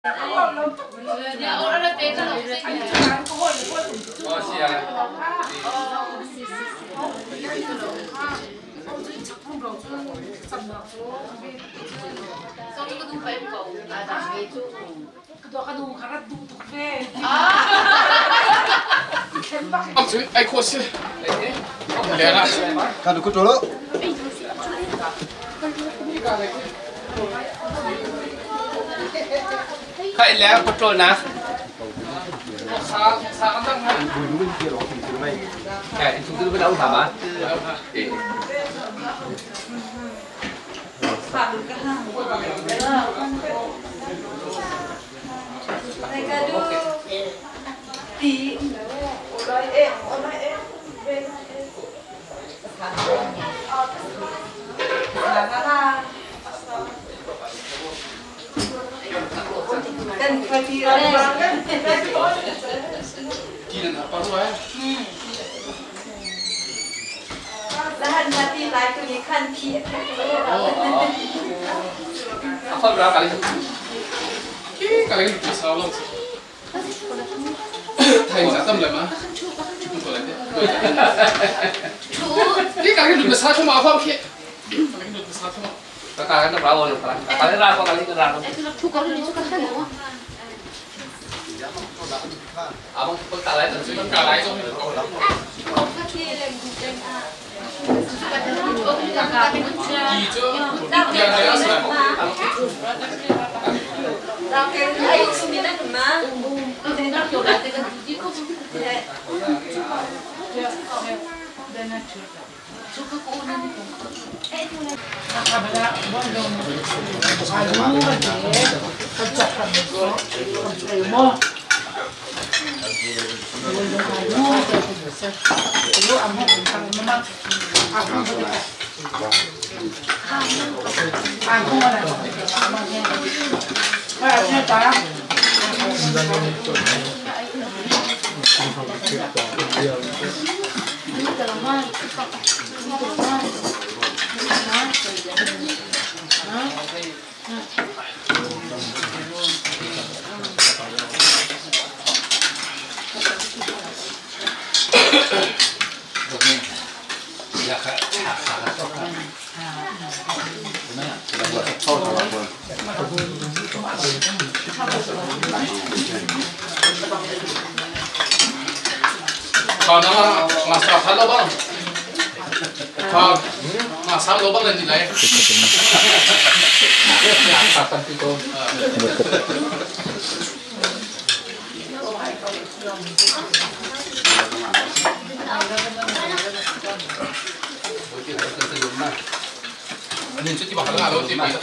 Ai khua si. Leng ah. Kan ku tolo. Khai le patrol na. Eh, chúng tôi đâu hả má? Thai za tam lai ma. Cái cái đừng sao không mà không khi. Cái đừng sao không. Kakak kan rawo lo kan. Kakak rawo kali ke rawo. Abang pagkalay tan Cái cái trong. Gì chứ? Yang này là Còn nó mà sao khá lâu băng. Còn mà sao lâu băng lên gì đấy. Kapan pito. Nên chứ bảo là lâu thì phải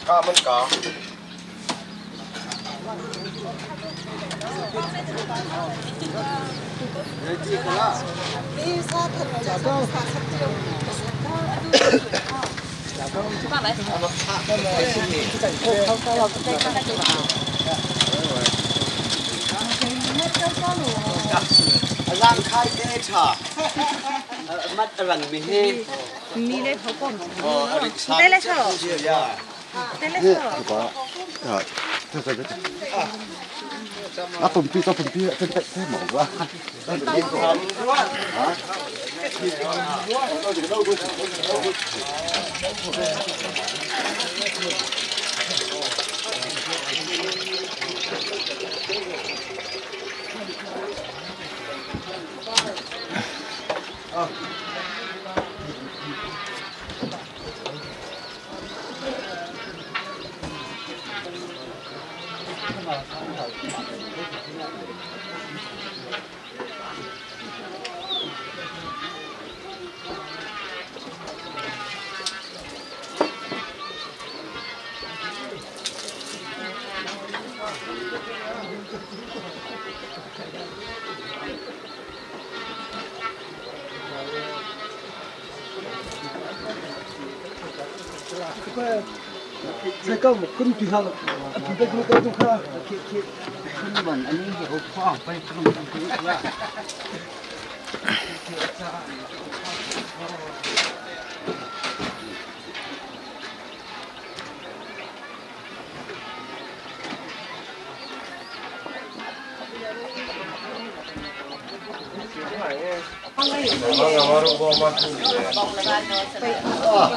Ka man ka. Lang khai te tha. Mat rang mi he. Mi le thau kom. Oh, Te le chho. Ya. Te le chho. 啊，粉笔，做粉笔，这这这毛啊！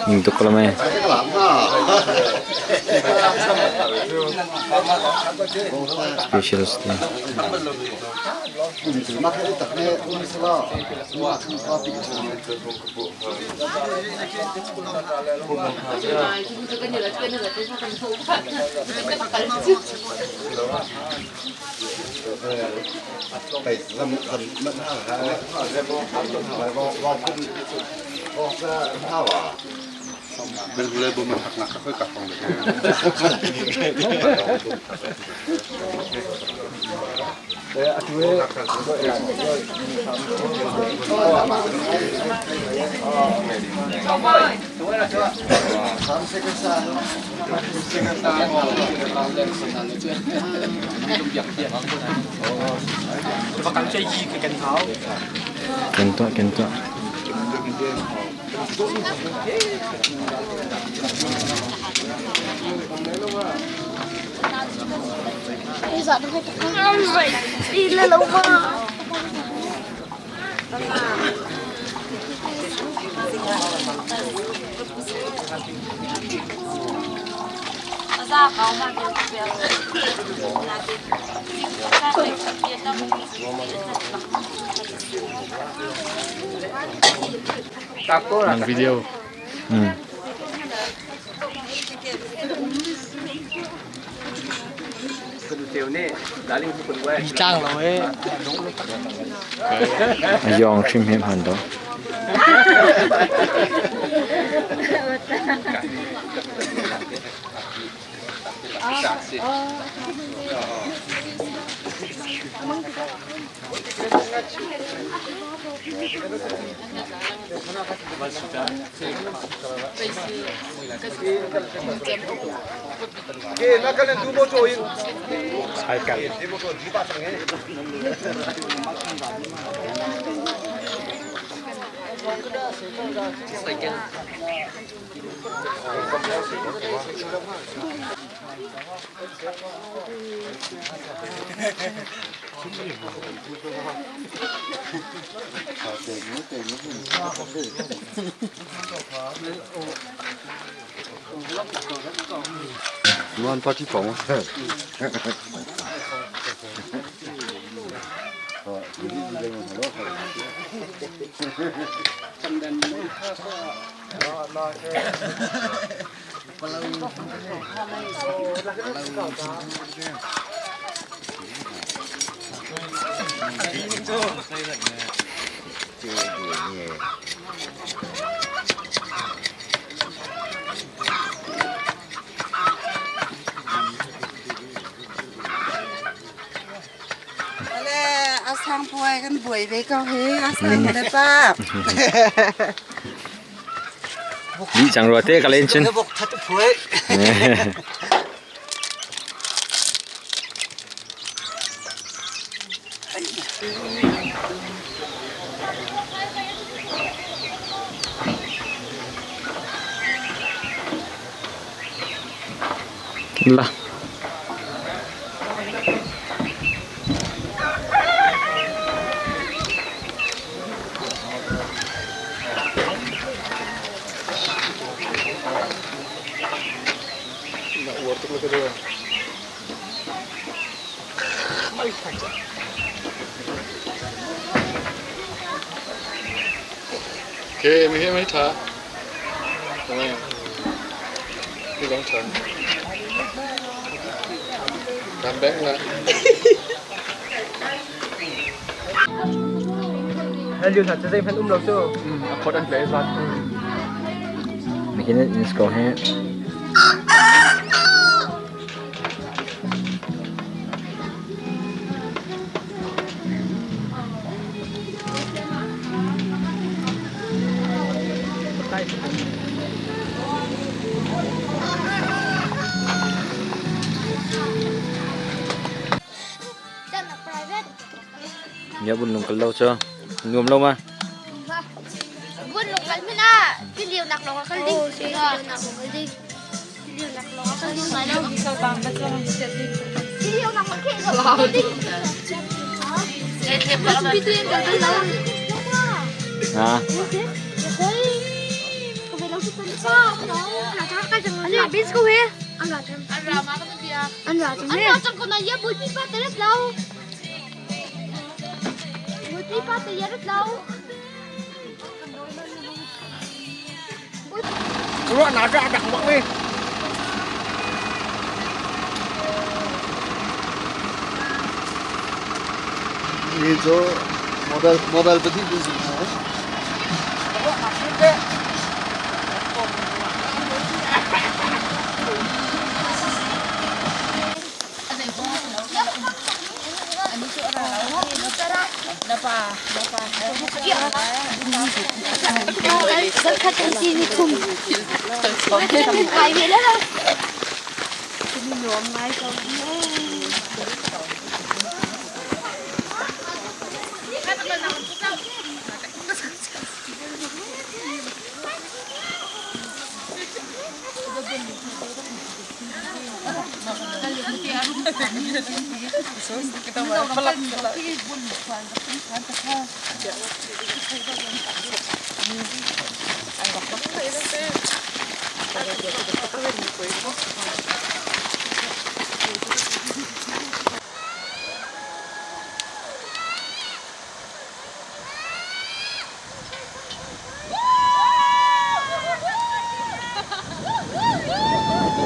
Ning tuk ko la mei. Specialist te. Ken tuah, ken tuah. Nang video. A yawng hrim hem han do. Dih cang rua te ka len cun. La. Okay, mi hi mai tha. Hi dong tha. Kan bank la. Nihin in score he. Nia bun lung kal lo cu nuam lo ma? Bun lung kal min ah tiliu nak lawng kal ding. Tiliu nak lawng kal ding. Tiliu nak lawng kal ding. Tiliu nak lawng kal ding. Ha? Ruahnak cu a dang bak ve. Ni cu model model pahnih kan si hna.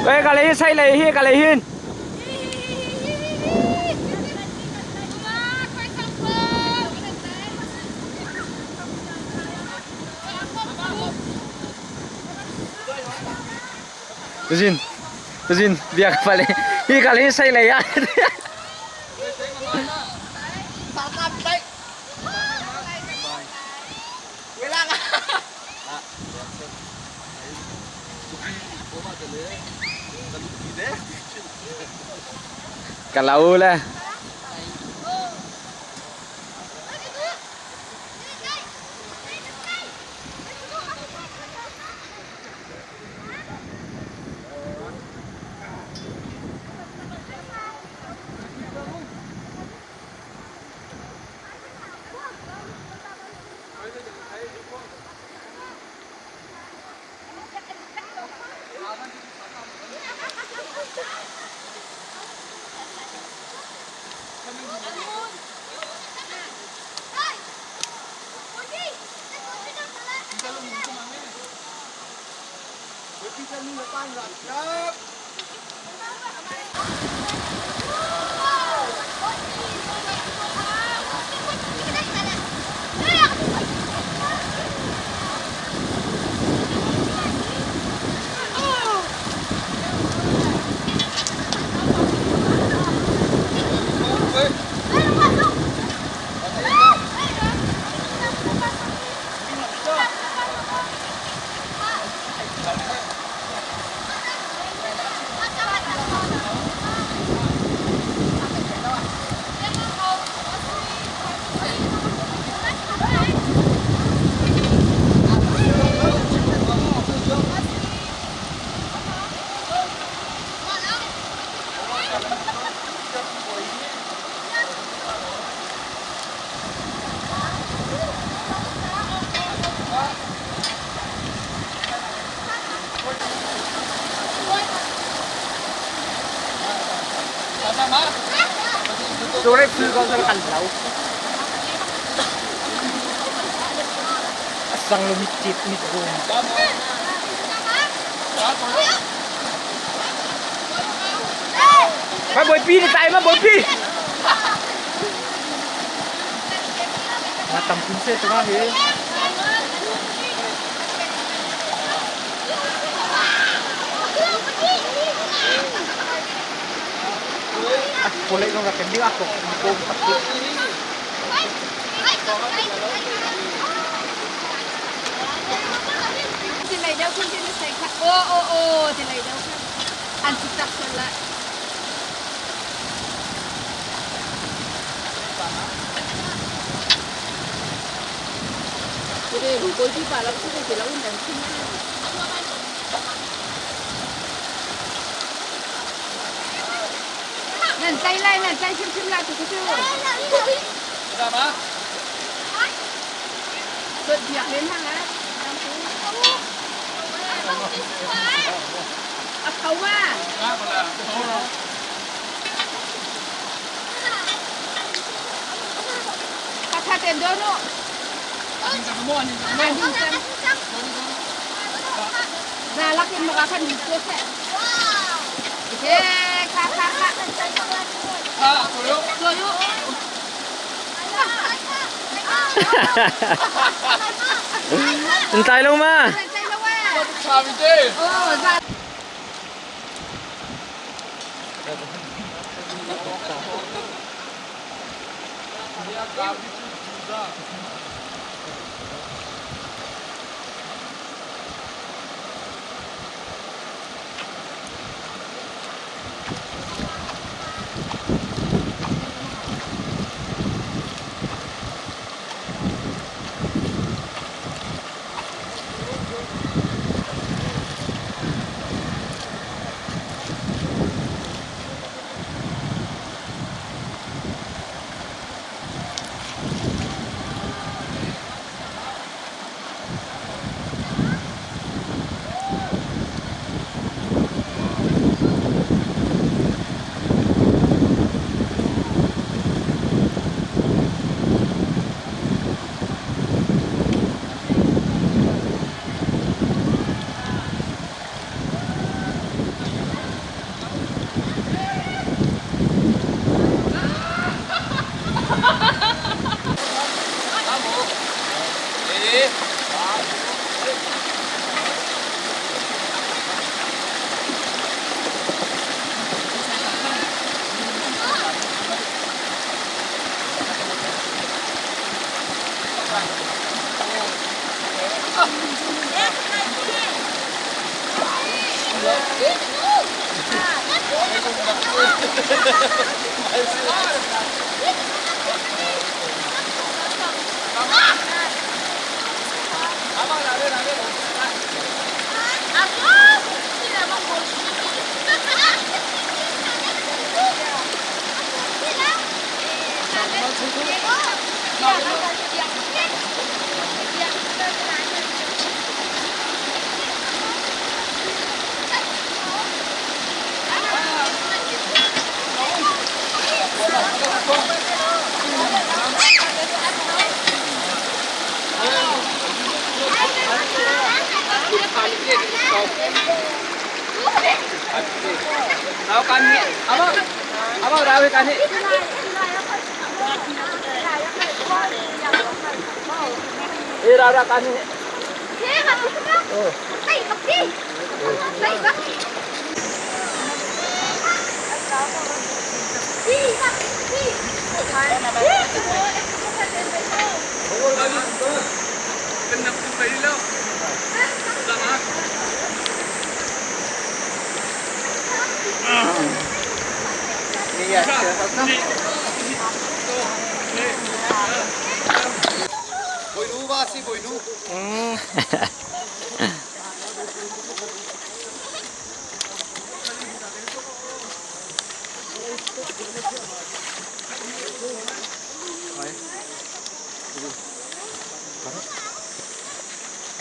Ê, cả lấy say lấy hi, cả lấy hin. Tuzin, tuzin, biak pale. Hi ka lấy say lấy á. Cả lâu le. Sang lo mit chit mit rum. Mà bồi pi thì tại mà bồi pi. Mà tầm chín xe tụi nó thế. Boleh kau kata dia aku aku takut. Nan tlai lai, nan tlai hrimhrim lai tu cu. Dot biak len hang ah. A tho ma. Ka tha ten do no. Na lakin maka kan di ko se. He kha kha kha. Soyo. An tlai lo ma?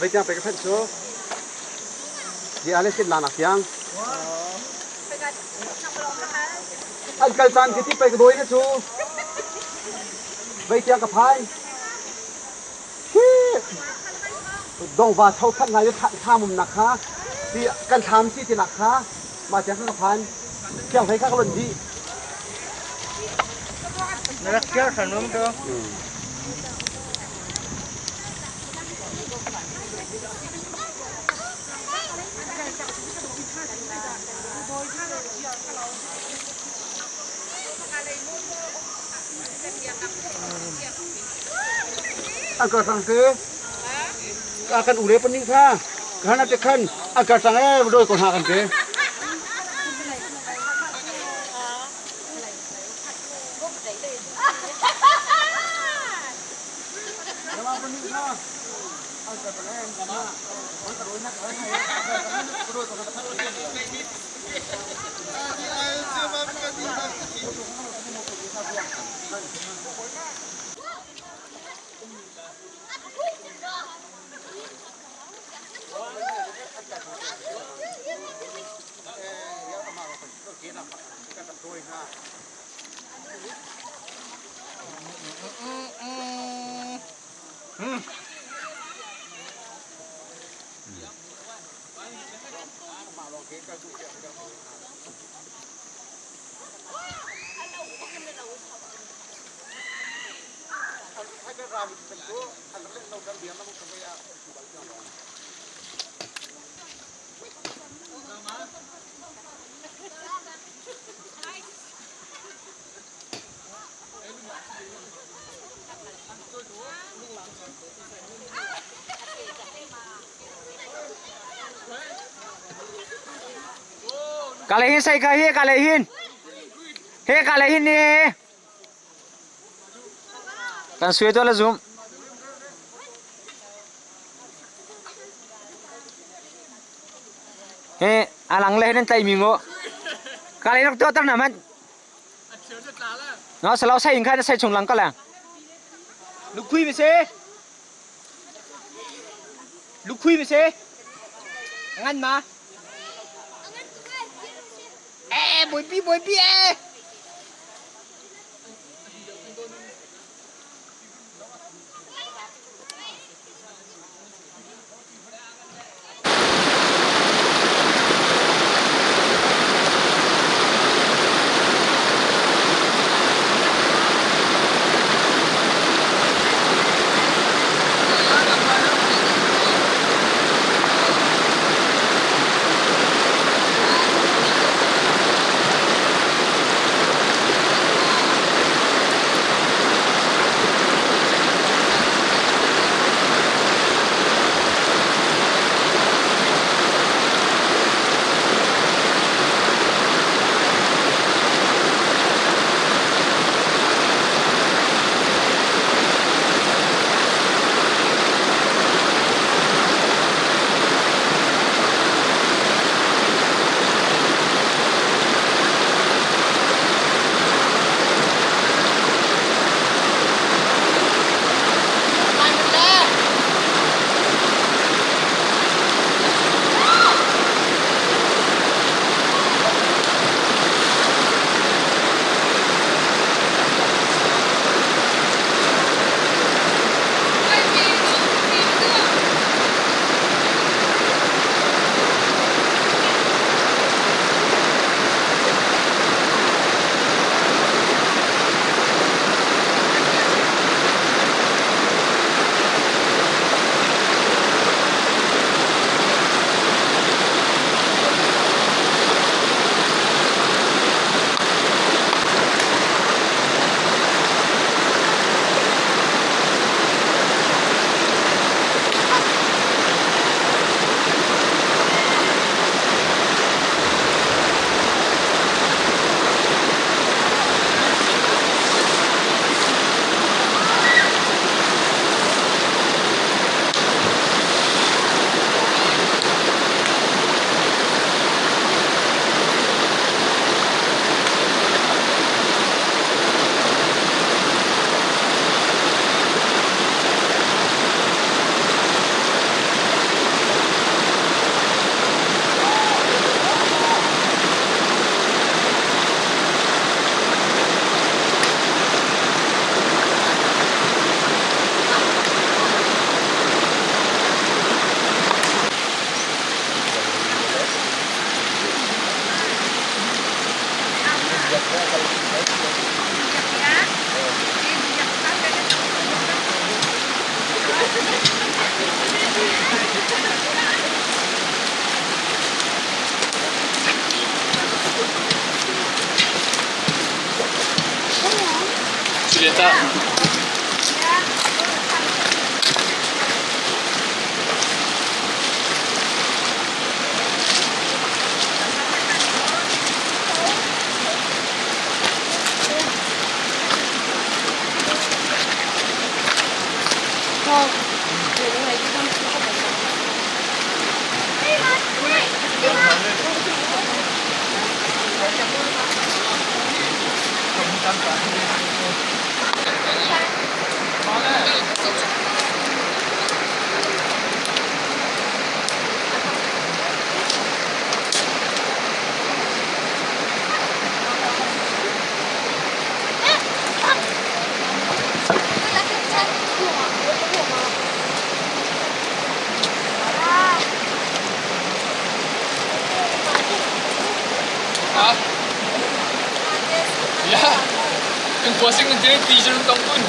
Vei tiang pe ka phanh cu. Di ale sin la nak tiang. An kal caan khi ti pei ka dawi na cu. Vei tiang ka phai. Khi dongva tho phat ngai thlam um nak kha ti kan thlam si ti nak kha ma tiang ka phan. Khiang hlei kha ka lon dih. Na rak kiar than um to. An kal sang te ka kan ule panih kha khana te khan an kal sang e doi ko hna kan te. Ka lei hin sei ka hi ka lei hin. He ka lei hin ni. Kan sui to la zum. He alang le nan tlai mi ngo. Ka lei rak to tar na man. No salo sai in khan sai chung lang ka lang. Lukhui mi se. Lukhui mi se. Ngan ma. Eh bawipi bawipi eh. Ya. Yung posing ng tinig, teaser ng tongkun.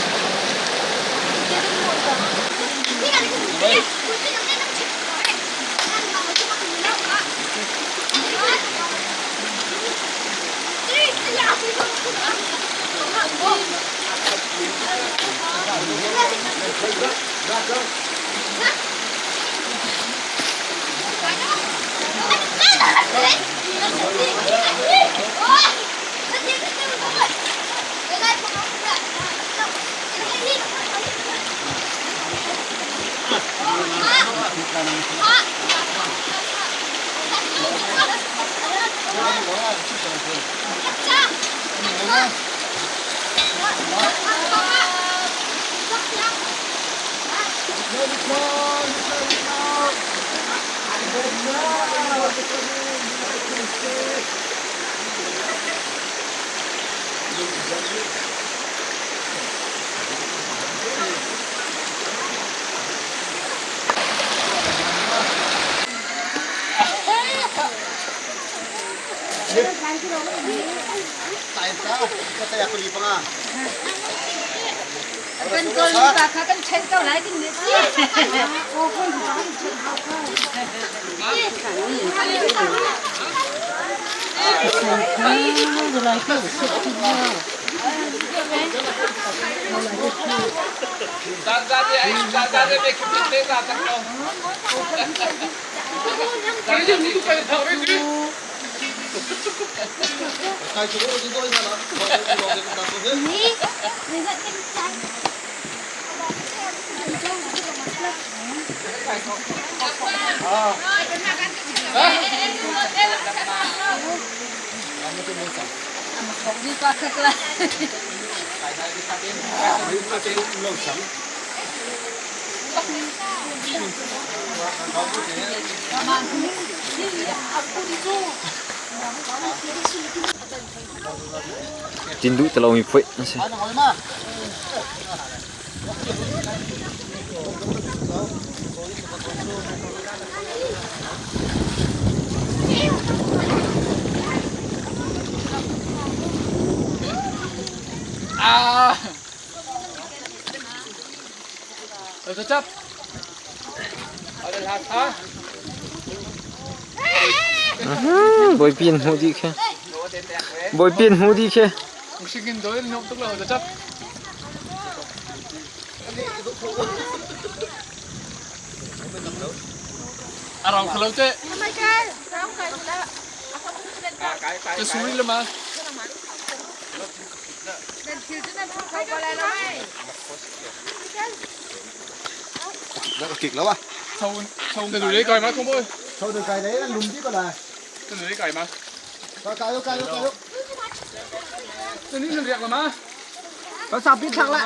Kan kawl pa kha kan chen ko lai ding ne si. Tin duh ti lomi phuih an si. Ah. Cacap. Ada ha. Bawipi an hmuh dih khi. Bawipi an hmuh dih khi. Singin doin nok tuk lo cacap. Arang kalau te. Te suri lama. Kikแล้ววะ Te nuri kai ma không bôi. โชว์ดูไก่ได้ลุมที่ก็ได้ Te nuri kai ma. ไก่ไก่ไก่ Te nuri riak lama. ภาษาพิทักษ์ละ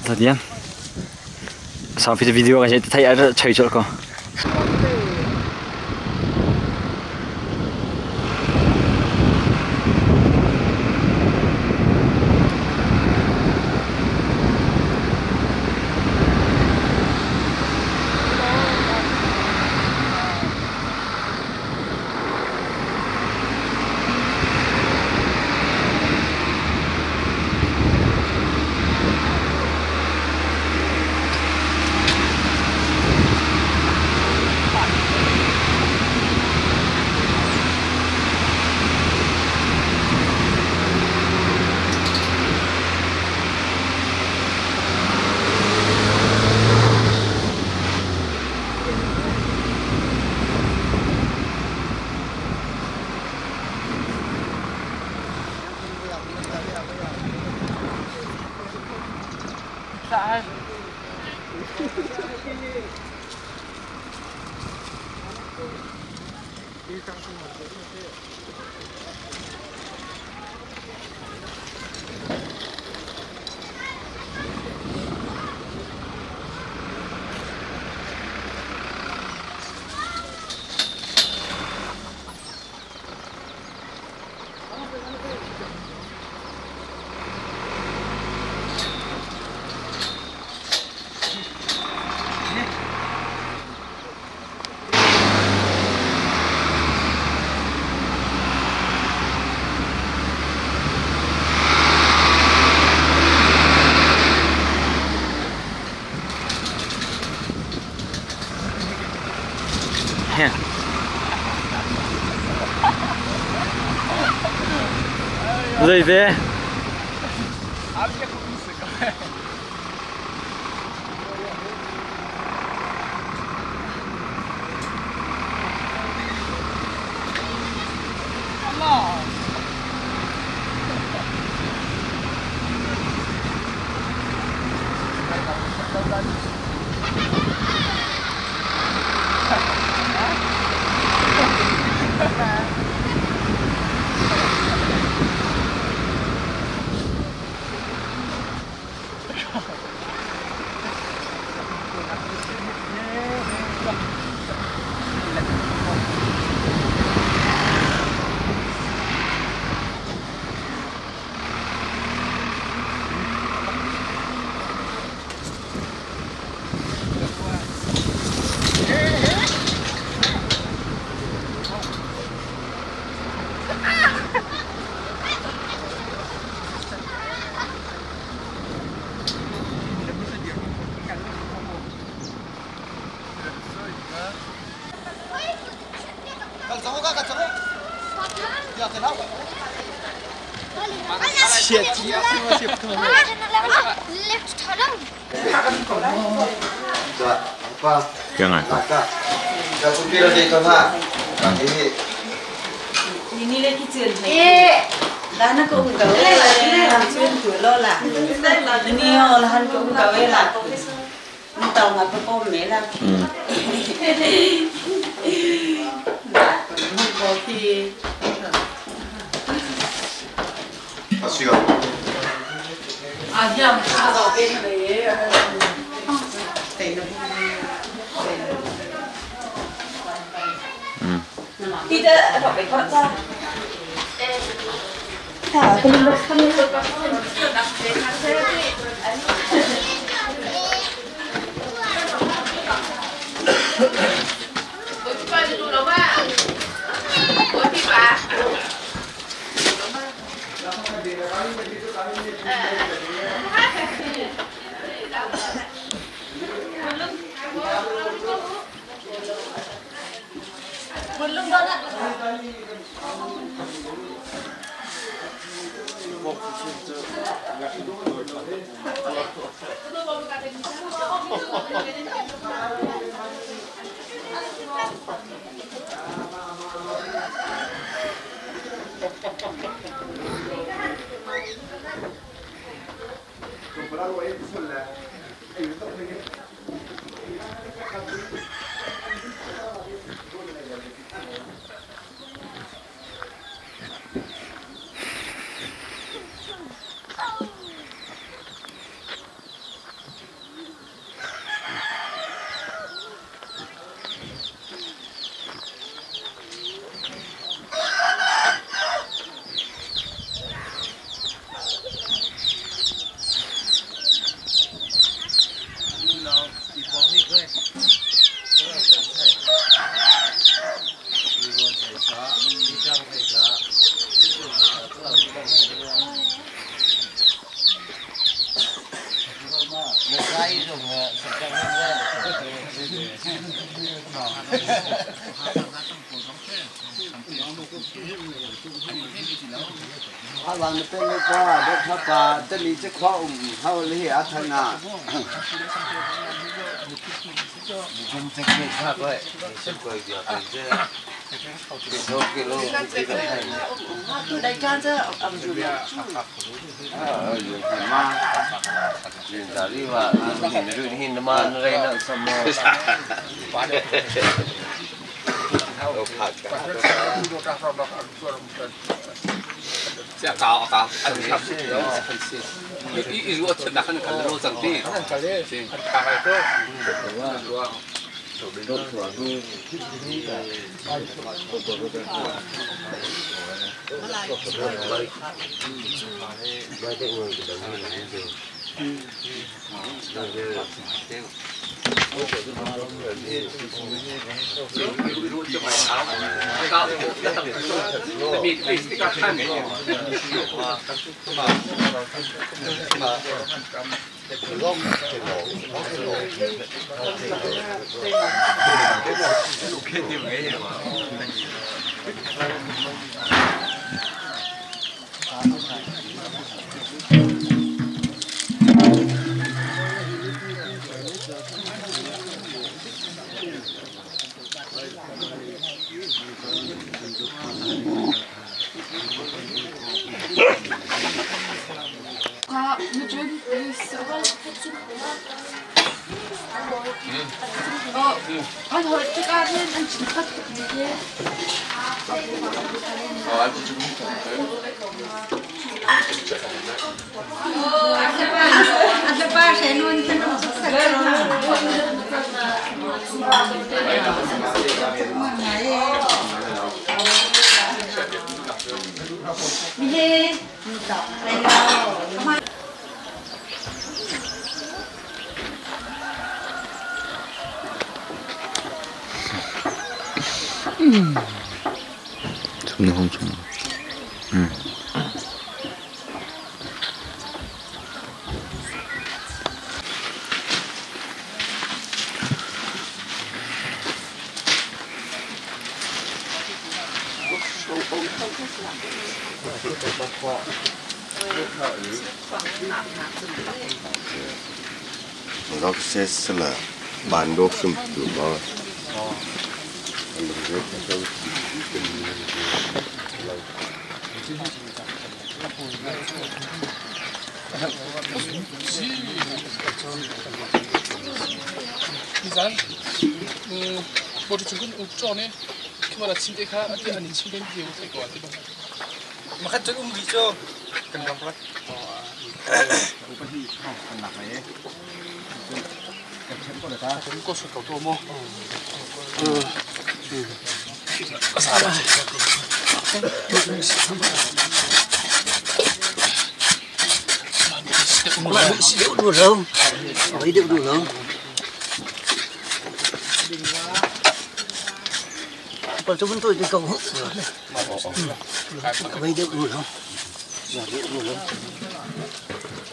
Za diam. Sau fi video ka thai ar choi chol ko. Zeite?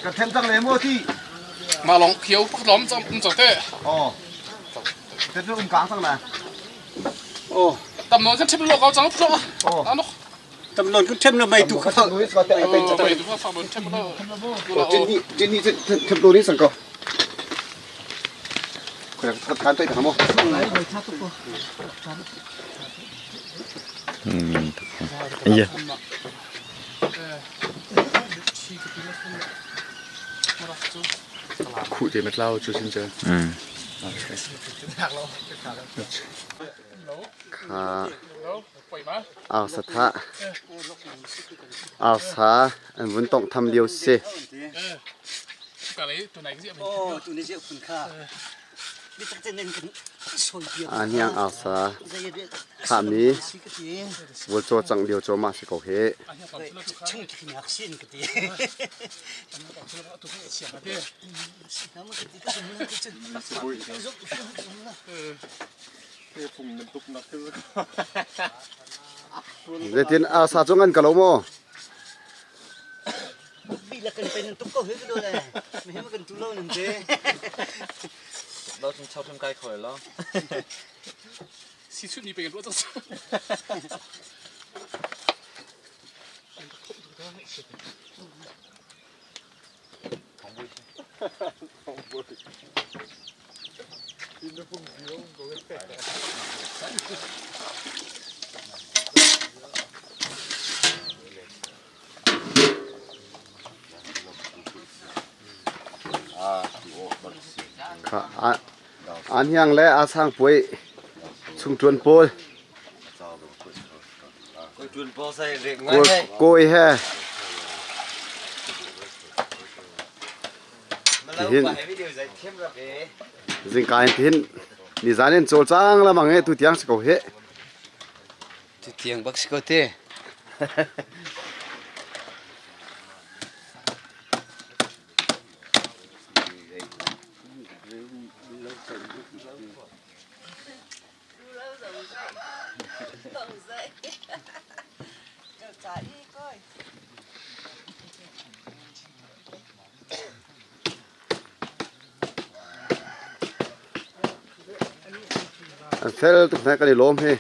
Ka then cang le maw ti? Mah lawng khiau pak lawm cang um cang te. Oh. Te tu um kang cang na. Oh. Tam non kan thim lo kau cang plo. Oh. Ano. Tam non kan them na mai tu kha. Mai tu kha fa bon them lo. Jin ni jin ni them lo ni sang ko. Kaya kan tai thamo. Iya. Khu te met lau chu sin che. Kha ao sa tha ao sa an vun tong tham liu si. A hniang ao sa tha mi vul chaw cang liu chaw ma si ko he. Zeitin a sa cu ngan ka lo maw? Kha a hniang le a sang puai chungṭuan pawl kawi he tihin zingka in tihin nizan in cawlcang lamang he tutiang si ko hih. Tutiang bak si ko te. An fel tuk hna kan i lawm hi.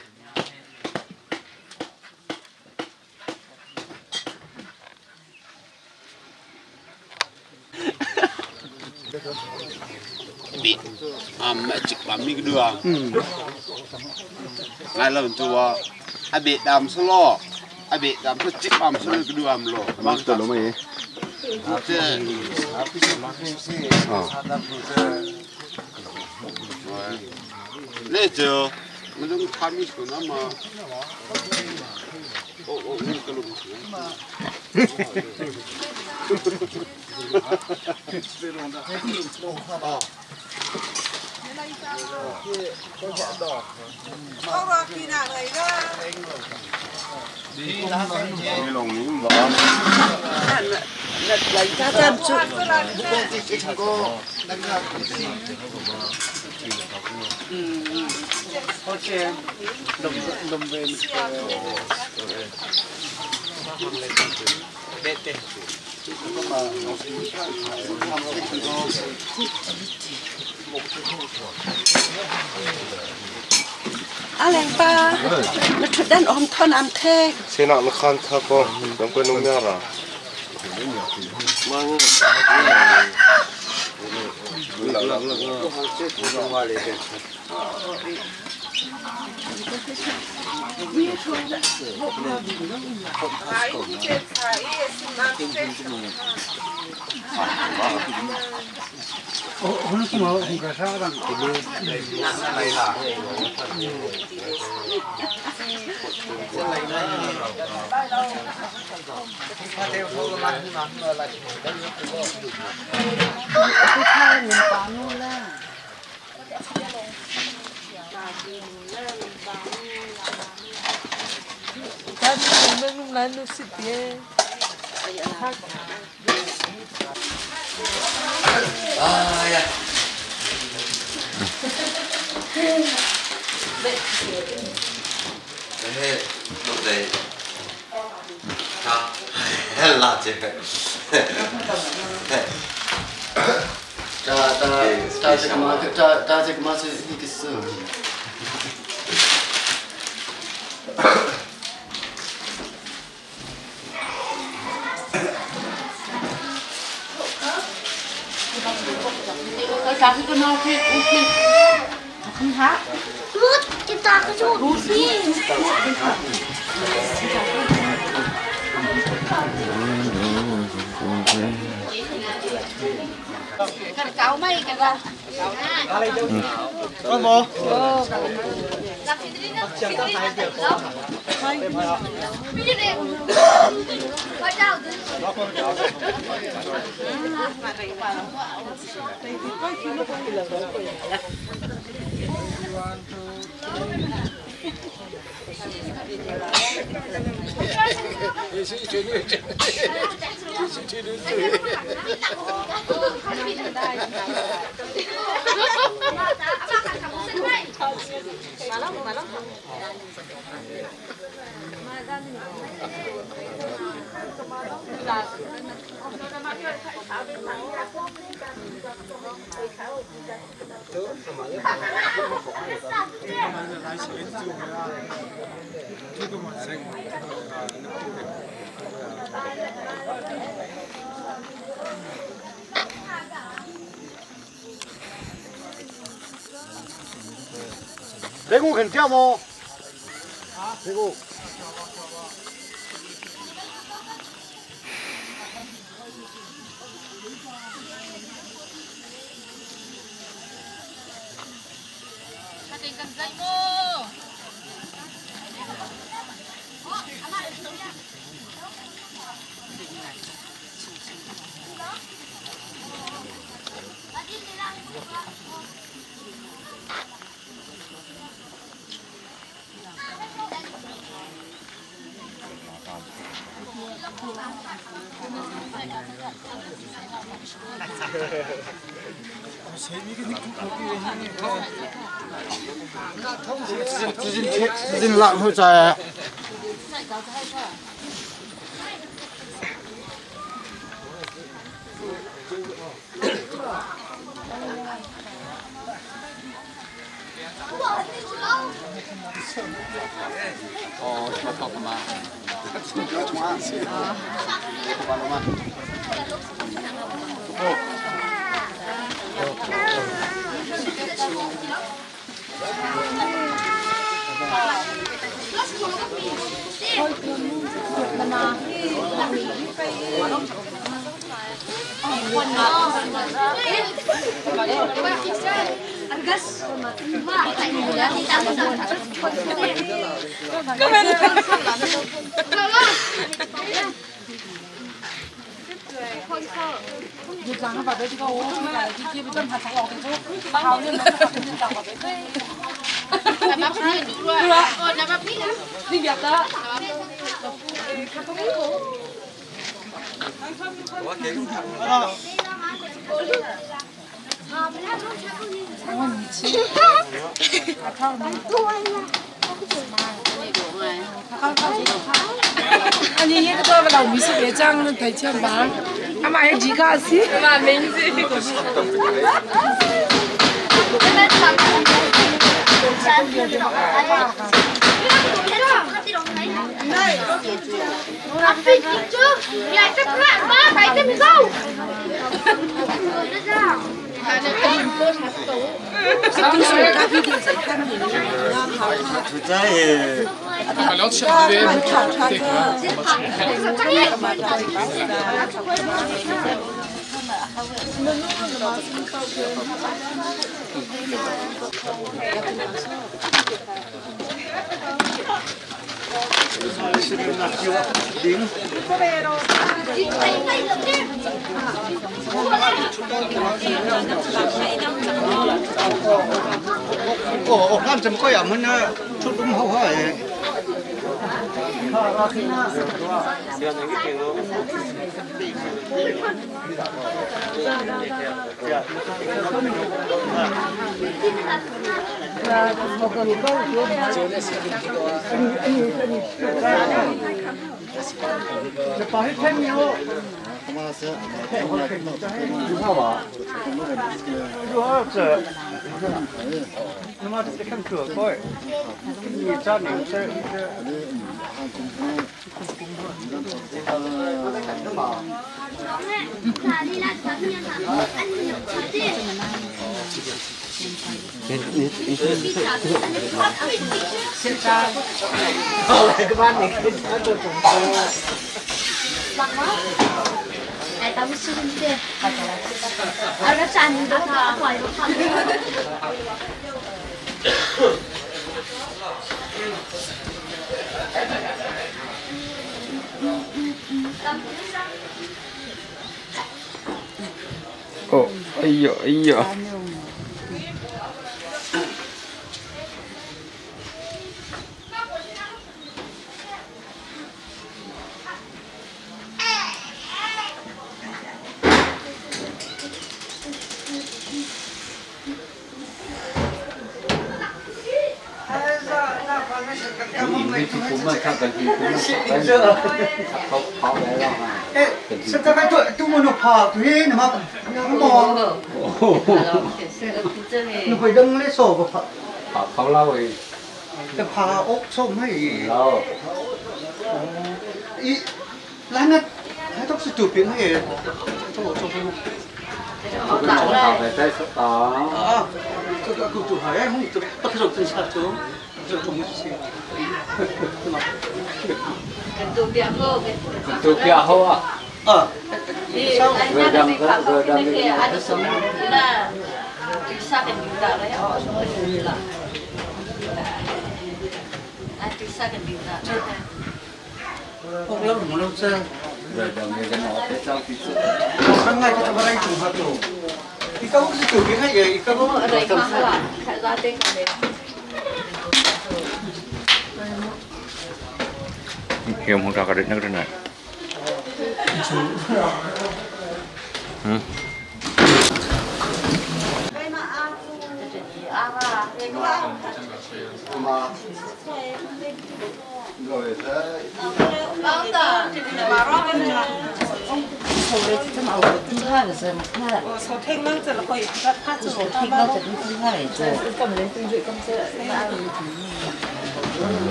Begu khan tia mo. Begu. Zin lak hnu caah. 哦，哎呦哎呦！ Hiam hong ka rit nak rin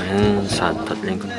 Hin san that ling kan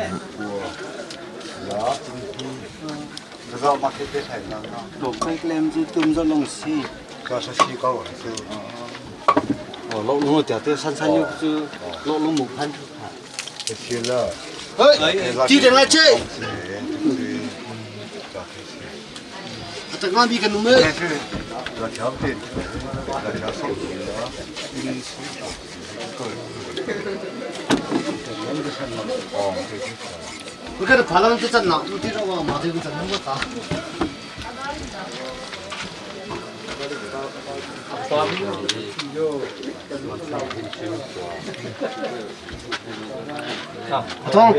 Thong.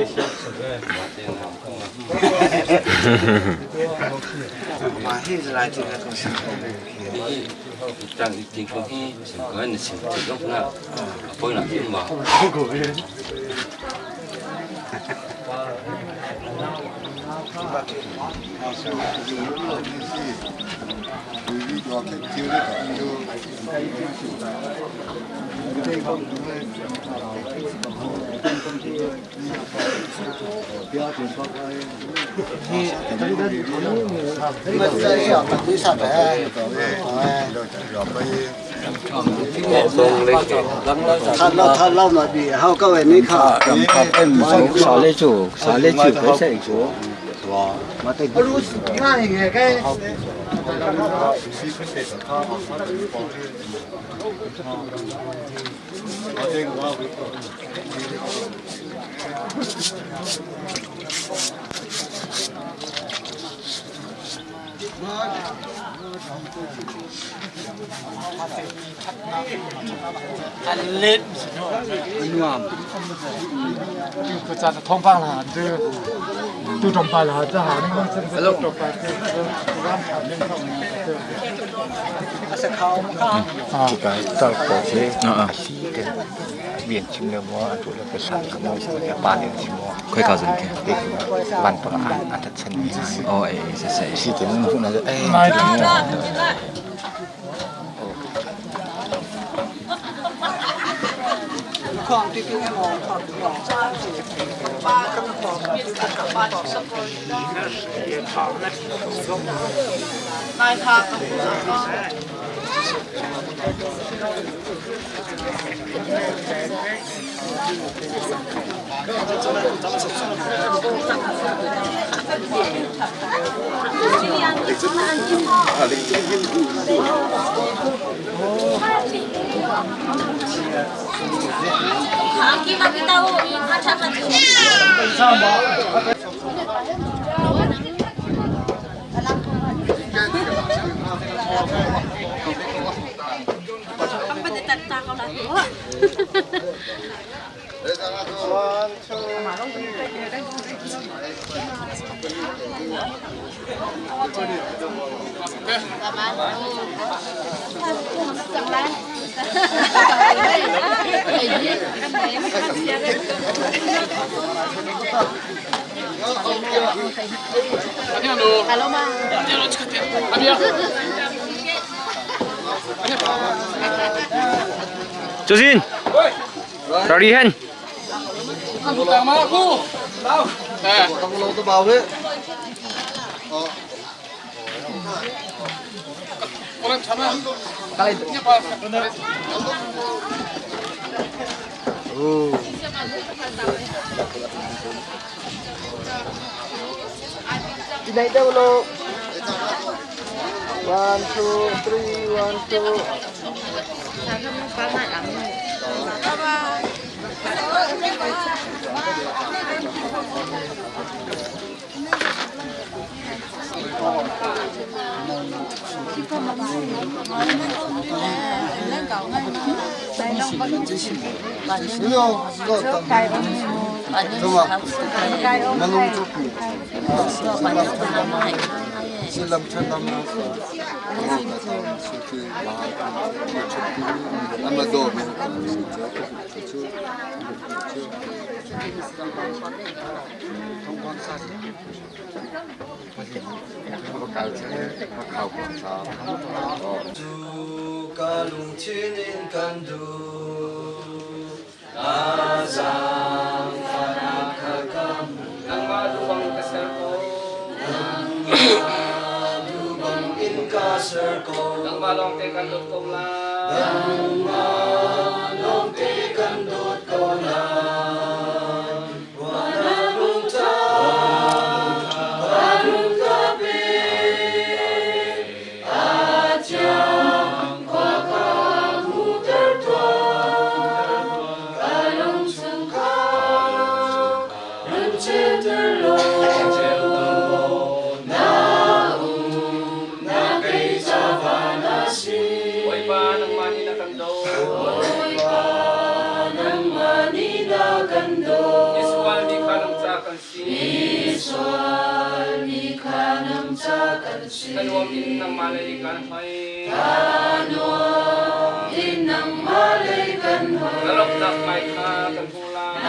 Khoi ka zun ke? Oh, eh, se se. Chuzin. Ready hen. One, two, three, one, two. Nangmah lawng te kan dawt ko lai. Thanuam in nangmah lei kan hoi. Na lawmhnak hmai kha kan hmu lai.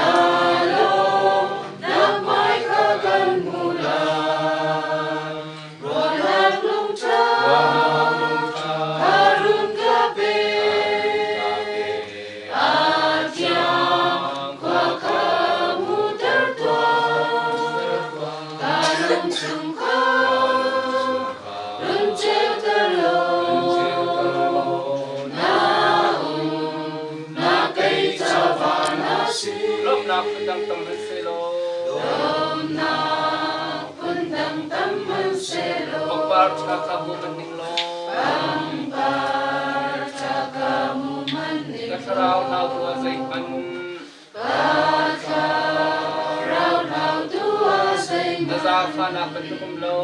Lawmhnak phundang tam hmanhsehlaw Pangpar ṭha kha hmu hmanh ning law Ka thlarau nau tuah zeihmanh Na zaangfahnak bantuk um lo.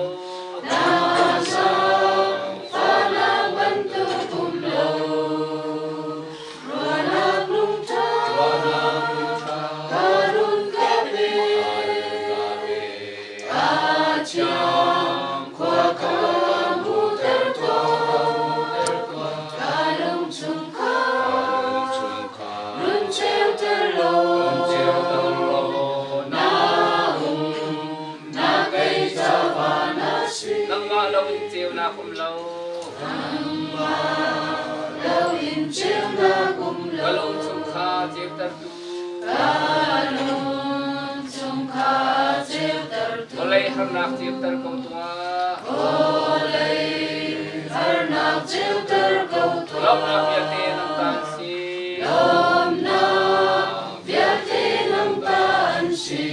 Nangmah lo in ceunak um lo. Ka lung chung kha ceutertu. Vawlei harnak ceuter ko tuah. Lawmhnak vialte nang ta an si.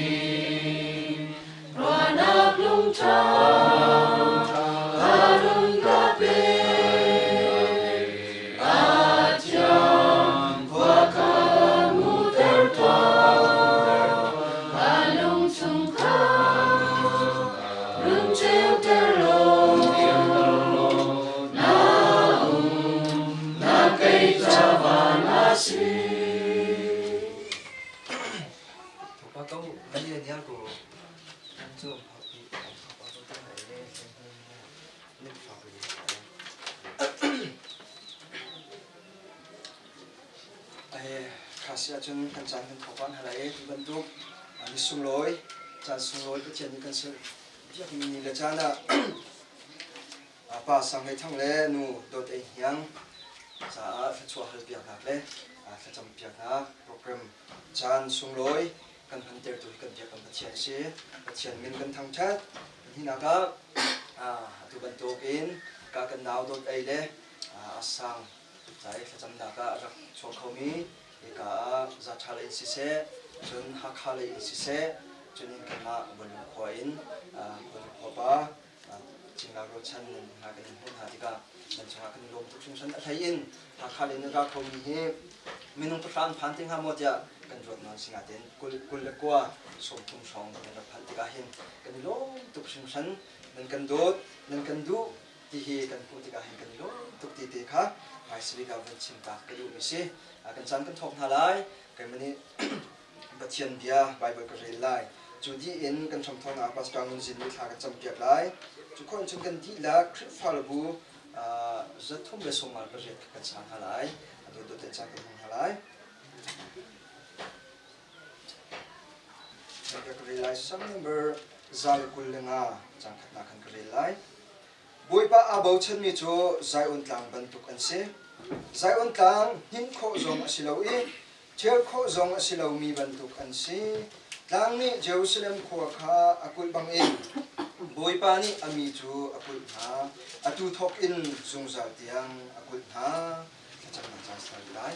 Khasi ahcun kan caan kan thawk hna lai i bantuk ni sunglawi caan sunglawi Pathian nih kan ser biakmi ni le caan ah pa Sang Hlei Thang le nu Dawt Ei Hniang caah thluachuah hal piaknak le thlacam piaknak program caan sunglawi kan hmantertu hi kan biak kan Pathian a si. Pathian min kan thangṭhat. Hinak ah atu bantukin ka kan nau Dawt Ei le a sang ca i thlacamnak ah a rak chuak khomi hika ah Zaṭha lei in siseh, cun Hakha lei in siseh, cun in kanmah Buanlung khua in Buanlung khua pa Cingla rualchan nan hna kan in hmuh hna tikah nan cungah kan i lawm tuk hringhran. A hlei in Hakha lei na ra khomi hi minung pahra an phan te hnga maw tiah kan ruat nain sinain 29 30 hrawng nan rak phanh tikah hin kan i lawm tuk hringhran. Nan kan dawt, nan kan duh ti hi kan hmuh tikah hin kan i lawm tuk ti te kha hmaisabik ah vun chim ta ka duhmi si. Kan caan kan thawk hna lai. Keimah nih Pathian bia Baibal ka rel lai. Cu dih in kan hramthawknak Pastor Ngun Zin nih thla kan campiak lai. Cu khawh in cun kan dihlak Khrihfabu 358 kan sang hna lai. A dawtdawt in caan kan hmang hna lai. Ka rel lai. Psalm number 125 cang khatnak kan ka rel lai. Bawipa aa bochanmi cu Zion tlang bantuk an si. Zion tlang hnin khawh zong a si lo i ṭhial khawh zong a si lomi bantuk an si. Tlang nih Jerusalem khua kha a kulh bangin Bawipa nih a mi cu a kulh hna. Atu thawk in zungzal tiang a kulh hna. Thlacamnak caan ser lai.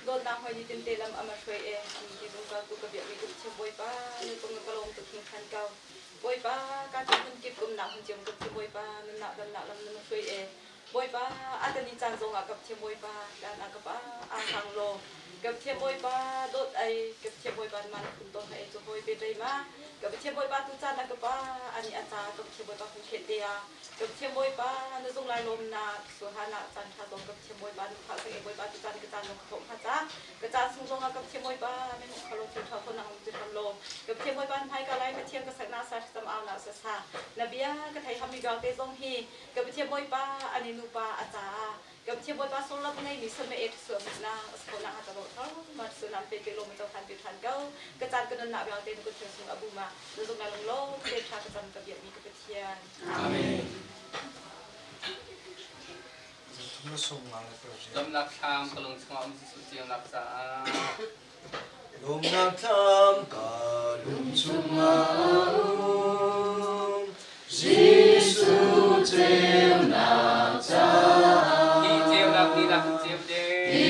Dawtnak hoi ni tinte lam ama hruai e ti zungzal tu ka biakmi ka Pathian Bawipa na tung na ka lawm tuk hringhran ko. Bawipa ka ti hmun kip umnak hmun cio ka Pathian Bawipa nunnak damnak lam na ma hruai e. Bawipa a tani caan zong ah ka Pathian Bawipa dan ah ka pa a hang law. Ka Pathian Bawipa dawt ai ka Pathian Bawipa man phun tawn ha e cu hawi pe ṭei ma ka Pathian Bawipa tu caan ah ka pa ani a ca ka Pathian Bawipa hung khet te ah ka Pathian Bawipa na zung lai lawmnak suhana caan ṭha zong ka Pathian Bawipa na phah sang e Bawipa tu caan ka caan zong ka thawh hnga ca ka caan sung zong ah ka Pathian Bawipa na hmuh kho lo thil ṭha kho nang um ti hram law ka Pathian Bawipa na hmai ka lai Pathian ka sakna sa sam au na sa sa na bia ka thei ham mi vialte zong hi ka Pathian Bawipa ani nupa a caah Ka Pathian Bawipa sullam ngeimi same e suam na ko na ha lo thar ma su nam pe pe lo ma than pe than ko ka caan ka nun na vialte na kut sung abu ma na zung na lung lo te tha ka cam ka biak mi ka Pathian. Amen. Lawmnak thlam ka lung chungah um Jesuh ceunak caah. Lawmnak thlam ka lung chungah um Jesuh ceunak caah. Hi ceunak ni nak in ceu ding. Hi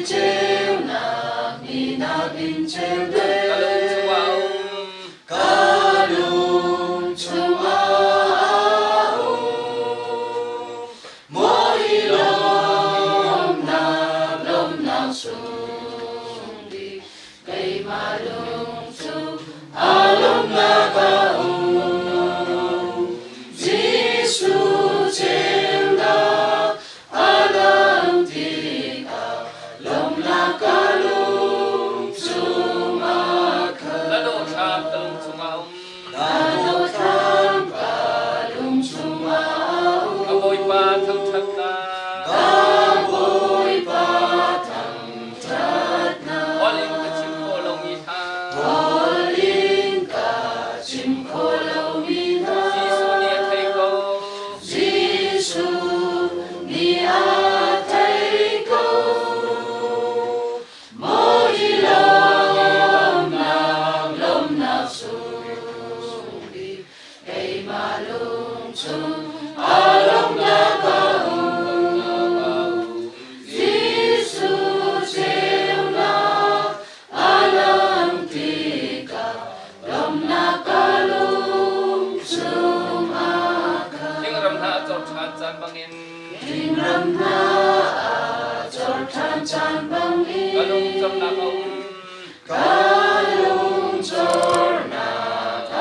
ceunak ni nak in ceu ding. Ka lung chungah um. Ka lung chungah um. Mawi lawmnak lawmnak sung bik keimah lung cu a lawmnak a um. Jesuh ceunak a lang tikah lawmnak ka lung chungah khan. Na dawhthlam ka lung chungah um. Na dawhthlam ka lung chungah um. Ka Bawipa thangṭhatnak. Ka Bawipa thangṭhatnak. Holh in ka chim khawh lomi hna. Holh in ka chim khawh lomi hna. Jesuh nih a thei ko. Jesuh nih a thei ko. Maw hi lawmnak, lawmnak sung bik, keimah lung chung a lawmnak a um. Jesuh ceunak a lang tikah, lawmnak ka lung chung a khat. Thingram hna a cor ṭhan caan bangin. Thingram hna a cor ṭhan caan bangin. Ka lung cornak a um. Ka lung cornak a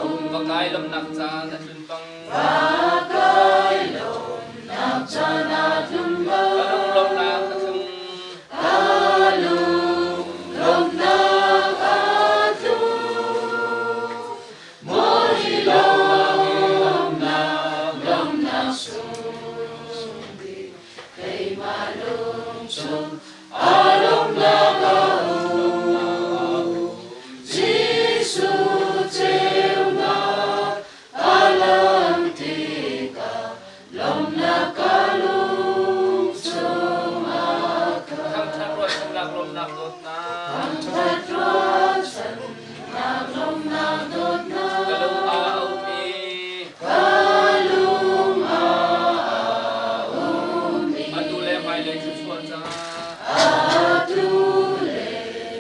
um. Va kai lawmhnak caan a tlun bang. Va kai lawmhnak caan a tlun bang. Ka lung lawmhnak a tlung. Ka lung lawmhnak a tlung. Maw hi lawmhnak, lawmhnak sung bik, keimah lung chung a lawmhnak a um. Jesuh ceunak a lang tikah, lawmhnak ka lung chungah khan. Thangṭhat ruahchannak lawmhnak dawtnak. Thangṭhat ruahchannak lawmhnak dawtnak. Ka lung aa um i. Ka lung aa um i. Atu le hmailei thluachuah ca. Atu le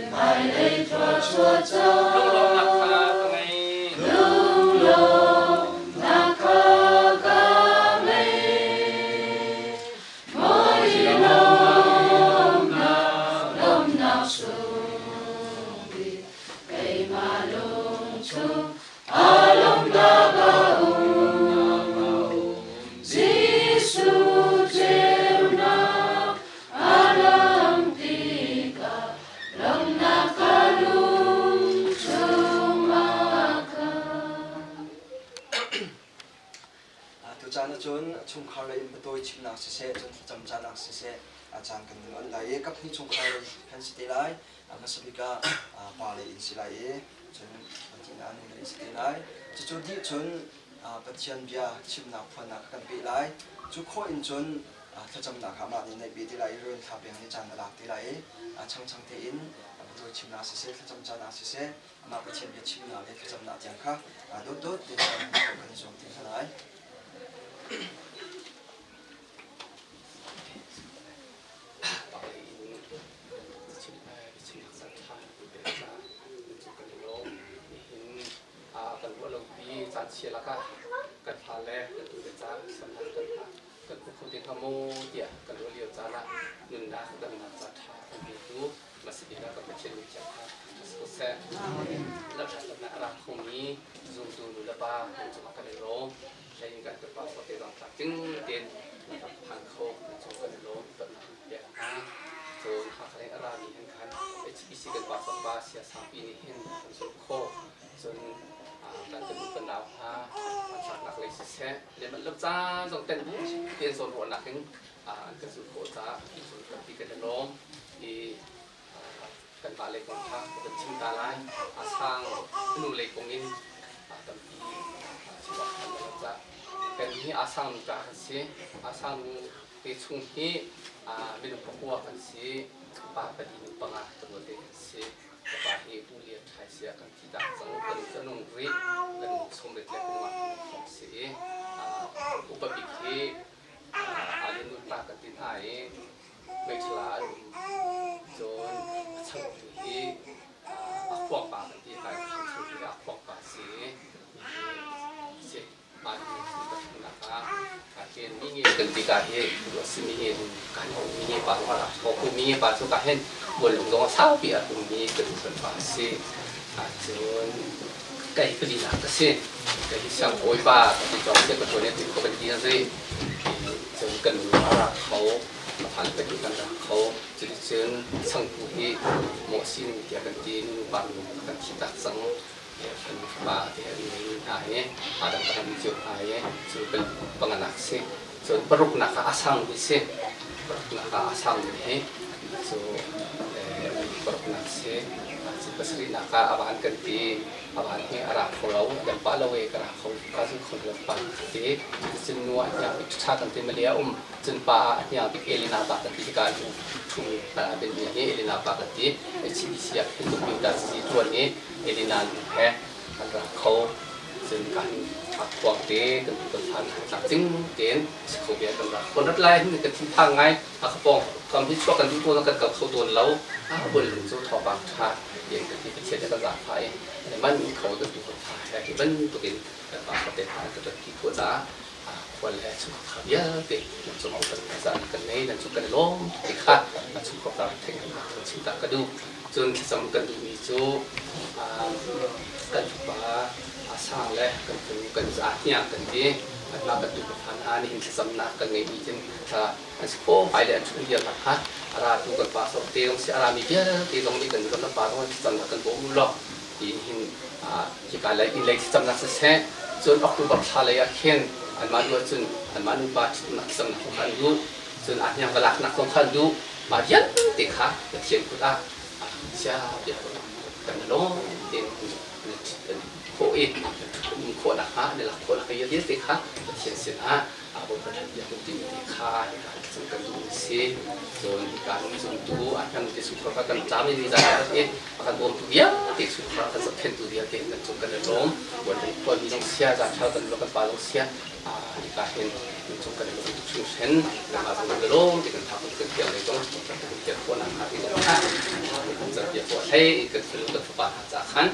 hmailei thluachuah ca. Lunglawmhnak kha ka ngei. Lunglawmhnak kha ka ngei. Mawi lawmhnak, lawmhnak sung bik, keimah lung chung a lawmhnak a um. Jesuh ceunak a lang tikah, lawmhnak ka lung chungah khan. Tucaan ahcun chungkhar lei in patawi chimnak siseh, cun thlacam caanak siseh, a caan kan nun an lai i kaphnih chungkhar lei kan si te lai. Hmasa bik ah pa lei in si lai i cun patina nu lei si te lai. Cucu dih cun Pathian bia chimnak phuannak kan peh lai. Cu khawh in cun thlacamnak kha amah nih naih pe te lai i ruan thla peng nih caan a lak te lai i changchang tein patawi chimnak siseh, thlacam caanak siseh, amah Pathian bia chimnak le thlacamnak tiang kha dawtdawt te kan i zuam te hna lai. Kan ruah lopi caan chia lakah kan fale kan tu le caan samnak kan kan hmu kho te hnga maw tiah kan ruah lio caan ah nunnak damnak ca ṭha. kan petu hmasabik ah kan Pathian min thiang kha thangṭhat si ko seh. Lamhratnak a ra khomi zumtu nu le pa nan cungah kan i lawm. Hlei in kan pa te zong tlak ding tein rak phan kho nan cung kan i lawm upatnak kan pek hna. Cun Hakha lei a rami hin khan HPC kan pa pa sia sangpi nih hin kan zulh khawh. Cun kan kan kan nau hna hmanthlaknak lei siseh le manh lo caan zong ten bu tein zawnruahnak in an kan zulh khawh caah cun tampi kan i lawm i kanmah lei kong kha ka van chim ta lai. A sang nu lei kong in tampi chim awk kan lo caah kan hi a sang nu ca kan si. A sang nu te chung hi minung pakua kan si. Pa pali nu panga kan te kan si. Ka pa hi Pu Lian Ṭhai sia kan thi tak cang. Kan nu cu a nung rih. Kan nu sawmriat le kum nga thong si i upa bik hi aa nu pa kan ti hna i meithala an um. Cun a changtu hi a khuang pa kan ti hna i changtu hi a khuang pa si i si. Mah hi pathumnak ah hin mi nge kan ti ka hi a si mi nge kan mi nge pa zong a rak ko mi nge pa cu ka hin buanlung zong a saupi a um mi kan kan pa a si. Ahcun kai palinak ka si. Kai hi siangbawi pa ka ti cawk sia ka tuan ti ko kan ti ri. Cun kan nu a rak kho, a phan ka ti kan rak kho. Cuticun changtu hi maw sin tiah kan ti nu pa nu kan thi tak cang. Kan fapa te an ngei hna i aa dang kan cio hna i cu kan panganak si. Cun paruknak ah a sang mi si. Paruknak ah a sang mi hi cu paruknak si. Cu pasarihnak ah a van kan ti. A van hi a ra kho lo, a dam pah lo i ka ra kho ka zu kho lo pa ti. Cun nu ah hniang bik ṭha kan ti mali a um. Cun pa ah a hniang bik Elina pa kan ti hika cu ṭhum ben mi hi Elina pa kan ti. HCBC ah khin computer si ṭuan i Elina nu he an ra kho. Cun kan a khuang te kan tu kan phan tlak cing tein si kho bia kan rak kon rat lai hin kan thinphang ngai a ka pawng kam hi chuak kan duh tawn kan kal kho tawn lo a bol lung cu thawngpang tha tiang kan ti Pathian kan zaangfah i man kho kan tu kan pha he hi bantuk in kan pa te pha kan rat ti khawh caah khual le chungkhar vialte nan cung upat zah kan nei nan cung kan i lawm ti kha chungkhar ka theih kan chim ta ka duh. Cun thlacam kan duhmi cu kan fapa a sang le kan fanu kan za hniang kan ti. Anmah bantuk ka fa hna nihin thlacamnak kan ngeihmi cun thla an si kho hmai le an ṭhun vial hna kha a ratu kan pa sawm te zong si a rami vialte zong nih kan nu kan pa zong thlacamnak kan bawm u law tiin hin hika lei inn lei thlacamnak siseh cun October thla lei ah khin anmah duh ahcun anmah nupa ṭhitnak thlacamnak zong kha an duh cun a hniang va laknak zong kha an duh. Mah vialte kha Pathian kut ah chia piak kan lawm tein kan khawh i um khawh nakhnga an i lak khawh nakhnga vialte kha Pathian sinah Bawipa ṭhat piak u timi te kha hika cun kan duh si. Cun hika in zumtu a hmang te sungkhar kha kan tlam i nizan i a kan bawmtu vialte sungkhar kan zohkhenhtu vialte kan cung kan i lawm. Buan khuami zong sia, zaṭhal kan kan pa zong sia hika hin cung kan i lawm tuk hringhran. Nangmah zong kan i lawm ti kan thak kan thiang lei zong kan thiang khawh nakhnga ti zong kha kan cawnpiak khawh hlei kan fanu kan fapa hna ca khan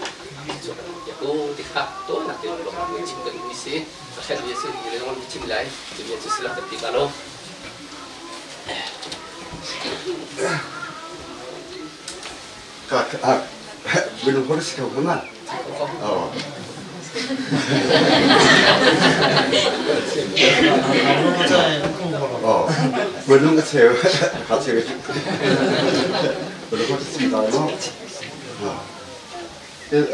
cu kan piak u ti kha tawinak te lawm kan chim kan ui si a hrelh mi a si mi le zong chim lai cu bia cu si lo kan ti ka lo. Ka minung hor si kho ma? Oh. Oh. Minung a cheu ka cheu. Minung hor si ta no.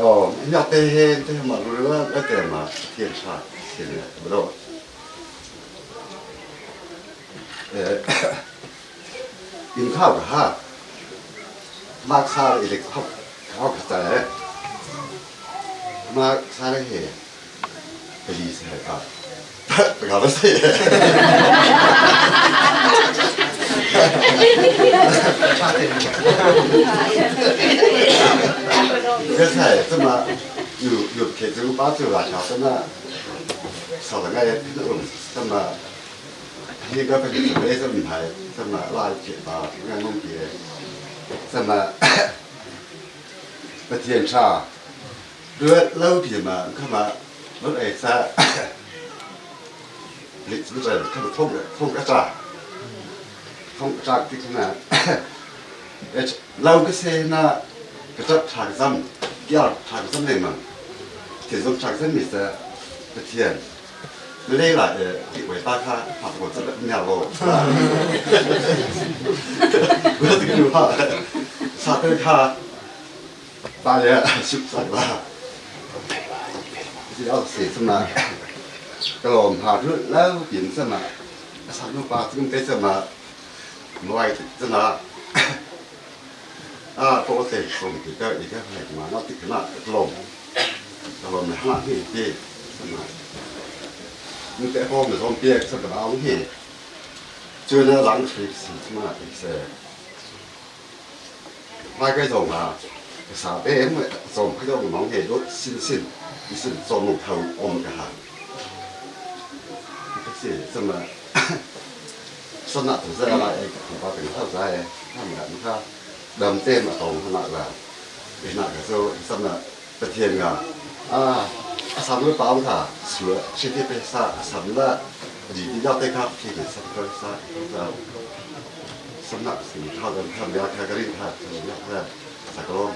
Oh, nhạc te he te ma lu la te ma thian tha thian bro. In khau ka ha. Ma kha i khau khau kha ta le. Ma kha le he police he ka. Ka ba sai. Cái này tức mà 有有铁这个把走了，小什么，少了个什么。 hi ka kan le sam hai sama la che ba nga ngong ti sama Pathian tha duat lo pi ma khama lo ai sa li chu cha khama thong thong ka cha thong cha ti khana Lau ka se na ka ṭap ṭha ka zam, kiar ṭha ka zam lengmang. Thil zong ṭha ka zam mi cu Pathian na le la e ti oi ta kha ha ko ca nya lo. Wa ti nu ha sa te kha ta le sip sa la. Ti au se sama ka lom ha ru lau pin sama sa nu pa chung te sama 我真的啊，多谢送这个一个来嘛，那这个那龙，龙的哈嘿对，什么？你在后面从别这个老嘿，就那冷水是什么意思？那个种啊，啥别么种，那个农业都新鲜，是做木头我们个哈，这是什么？ สนับสนุนอะไรของปาเป็นเข้าใจทำแบบนี้ดำเต้มตรงขนาดแบบขนาดก็สนับประเทียนงาอ่าสามร้อยปาวค่ะเสือชีที่ไปซาสามละดีที่ยอดได้ครับที่เห็นสักครั้งซาสนับสนุนเข้ากันทำยาคากรินค่ะยาค่ะสักลม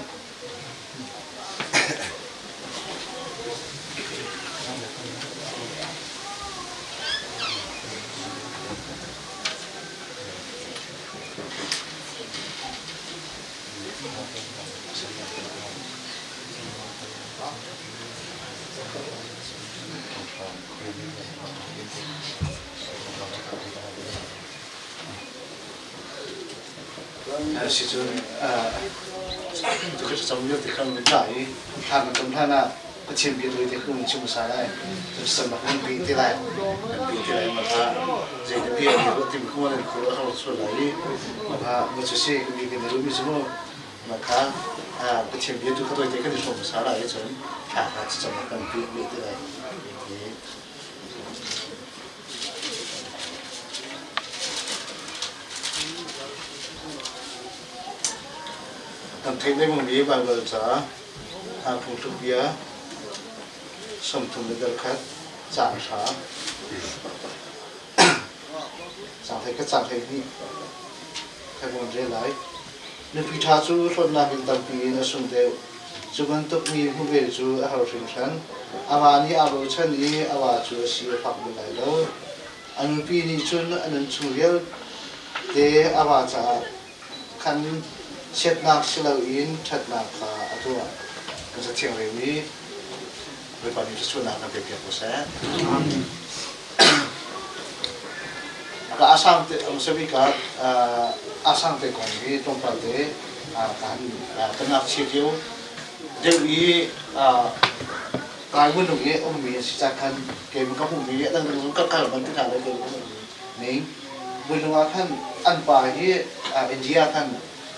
Sicun cu cam lio te khan ta i thla kan cam hlan ah Pathian bia tawi te khan kan chim hmasa lai. Cun sam bak kan pi te lai. Kan pi te lai ma kha zei na bia ni ruah timi kha nan khur a har sual lai i ma kha ma cu si kan bi kan i ruhmi cu mu ma kha Pathian bia tu kha tawi te kan i hrawm hmasa lai i cun thla kha cam bak kan pi te lai. Kan theih lengmangmi Baibal ca phungthluk bia 31 caang hra caang hlei khat caang 12 kan von rel lai. Nupi ṭha cu hlawtnak in tampi in a sung deuh. Cu bantuk mi hmuh cu a har hringhran. A va nih aa bochan i a va cu a si a fak bal lai lo. A nupi nih cun a nunchung vialte a va caah khan chiatnak si loin ṭhatnak kha a tuah. Kan Cathiang rel i Bawipa nih thluachuahnak kan pekpiak ko seh. Ka asang te hmasabik ah asang te kong hi tlawmpal te kan kan ngakchia lio deuh i kai munung i ummi a si ca khan kei ka hmuhmi a dangdang zong ka kal ban ti hna lai kei ka hmuhmi ning Bulung ah khan an pa hi India khan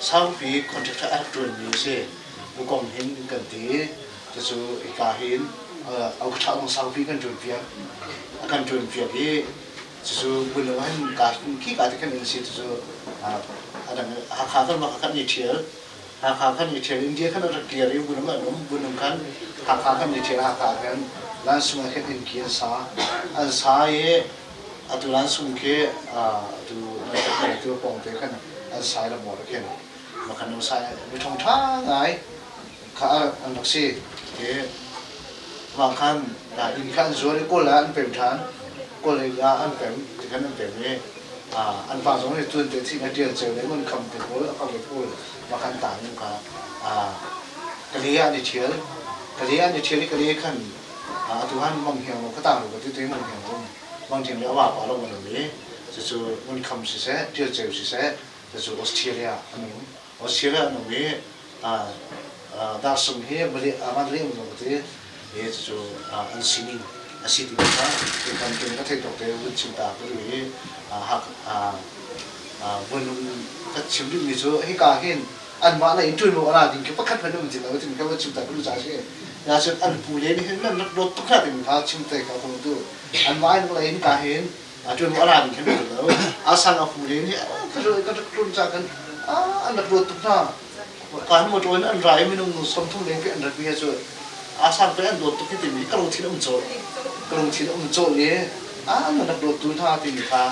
saupi contractor a rak ṭuanmi a si. Bukong hin kan ti. Cucu hika hin Aukaṭha saupi kan ṭuanpiak. A kan ṭuanpiak i cucu Bulung ah hin ka khika te khan in si cucu a dang Hakha kan mah khan i ṭhial. Hakha khan i ṭhial. India khan a rak kir i Bulung an um. Bulung khan Hakha khan i ṭhial. Hakha khan Lansung ah khan inn ki an sa. An sa i Atu lan sung khi atu tu pawng te khan an sai la maw khin ma khan no sai mi thong tha ngai kha an rak si ke ma khan inn kha an zual i kawl ah an pem than kawl ah an pem ti khan an pem i an pa zong nih tun te thi na tial ceu le ngun kham te pawl a phak le pawl ma khan ta nu kha kali ah an i thial kali ah an i thial i kali khan atu han mang hiang lo ka tang lo ka ti tu mang hiang um mang hiang le awa pa lo man um i cucu ngun kham siseh tial ceu siseh cucu Australia an um Australia an um i darsung hi Mandalay um lo ka ti i cucu an sining a si ti kha kan kan ka theih tawk te vun chim ta ka duh i vun ka chim duhmi cu hika hin anmah lei in ṭuanvo a la ding khi pakhat hmanh um ti lo timi kha va chim ta ka duh caah a si. Nain an pu le nih hin nan rak dawt tuk hna timi kha chim te kha ka duh. Anmah in lei in ka hin ṭuanvo a la ding khi an lo. A sang a pu le nih ka rak ṭun caah khan an rak dawt tuk hna. Kan motor in an ra i minung 30 leng an rat mi cu a sang pe an dawt tuk hi timi ka lungthin um cawh. Ka lungthin um cawh i an rak dawt tu hna timi kha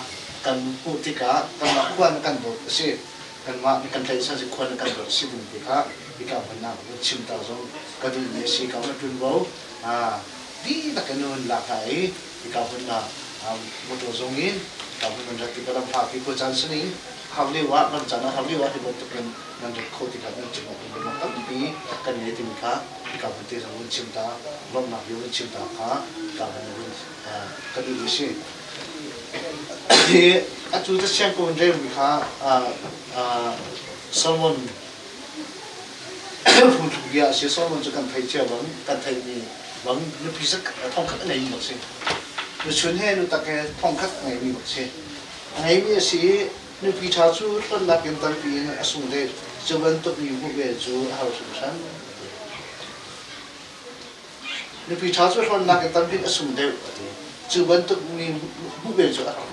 kan hmuh tikah kanmah khua kan dawt a si. Kanmah nih kan tlaihchan si khual kan dawt si ding ti kha hika hmun ah vun chim ta zong ka duhmi a si. Ka hun ṭunvo dihlak in hun lak hna i hika hmun ah motor zong in ka hun nan rat tikah lamhla pi khua caan sining har lio ah ram caan ah har lio ah hi bantuk in nan rat kho tikah nan cungah lungruang tampi kan ngei timi kha hika hmun te zong vun chim ta lawmhnak bia vun chim ta kha hika hmun vun ka duhmi a si. Hi atu ca sianginn relmi kha Solomon phungthluk bia a si. Solomon cu kan theih cia bang, kan theihmi bang nupi thongkhat a ngeimi bak si. Nuchun he nutak he thongkhat a ngeimi bak si. A ngeimi a si i nupi ṭha cu hlonhnak in tampi in a sung deuh. Cu bantuk mi hmuh ve cu a har hringhran. Nupi ṭha cu hlawnnak in tampi a sung deuh a ti. Cu bantuk mi hmuh ve cu a har.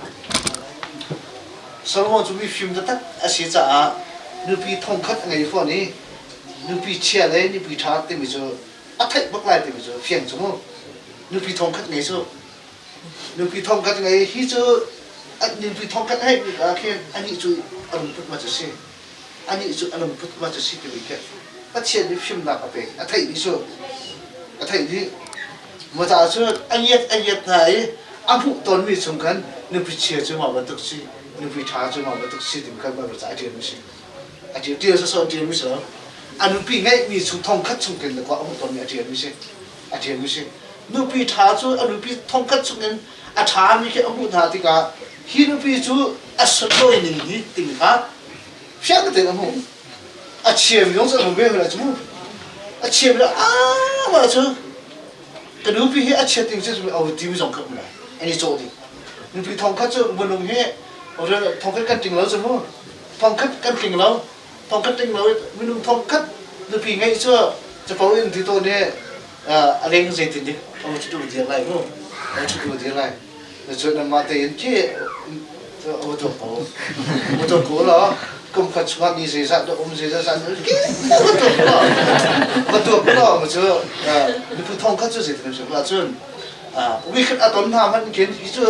Solomon cu mifim taktak a si caah nupi thongkhat a ngei fawn i nupi chia le nupi ṭha timi cu a theih bak lai timi cu fiang cu mu. Nupi thongkhat ngei cu nupi thongkhat ngei hi cu nupi thongkhat a ngeih ah khin anih cu a lungput ma cu si. Anih cu a lungput ma cu si timi khi Pathian nih fimnak a pek. A theih dih cu. A theih dih. Maw caah cun a ngiat a ngiat hna i a hmuh tawnmi chung khan nupi chia cu mah bantuk si, nupi ṭha cu mah bantuk si timi khan Baibal ca a ṭialmi si. A ṭial ṭial sawsawh a ṭialmi si lo. A nupi ngeihmi chung thongkhat chung khin a hmuh tawnmi a ṭialmi si. A ṭialmi si. Nupi ṭha cu a nupi thongkhat chungin a ṭhami khi a hmuh hna tikah hi nupi cu a sunlawi ning hi timi kha fiang tein a hmuh. A chiami zong cu a hmu ve lai cu mu. A chiami ah mah cu ka nupi hi a chiat ding cu a timi zong kha um lai. An i cawh dih. Nupi thongkhat cu minung hi thongkhat kan tling lo cu mu. Thongkhat kan tling lo. Thongkhat tling lo minung thongkhat nupi ngeih cu capo in ti tawn i a leng zeitin dik a va ṭhu dir lai mu. A va ṭhu dir lai. Cun anmah tein khi va tuak ko. Va tuak ko law kum khat chungah mi zeizah dah um zeizah zah dah va tuak ko law va tuak ko law cu mipu thong khat cu zeitin an si ahcun wikhat a ton hna hmanh khin hi cu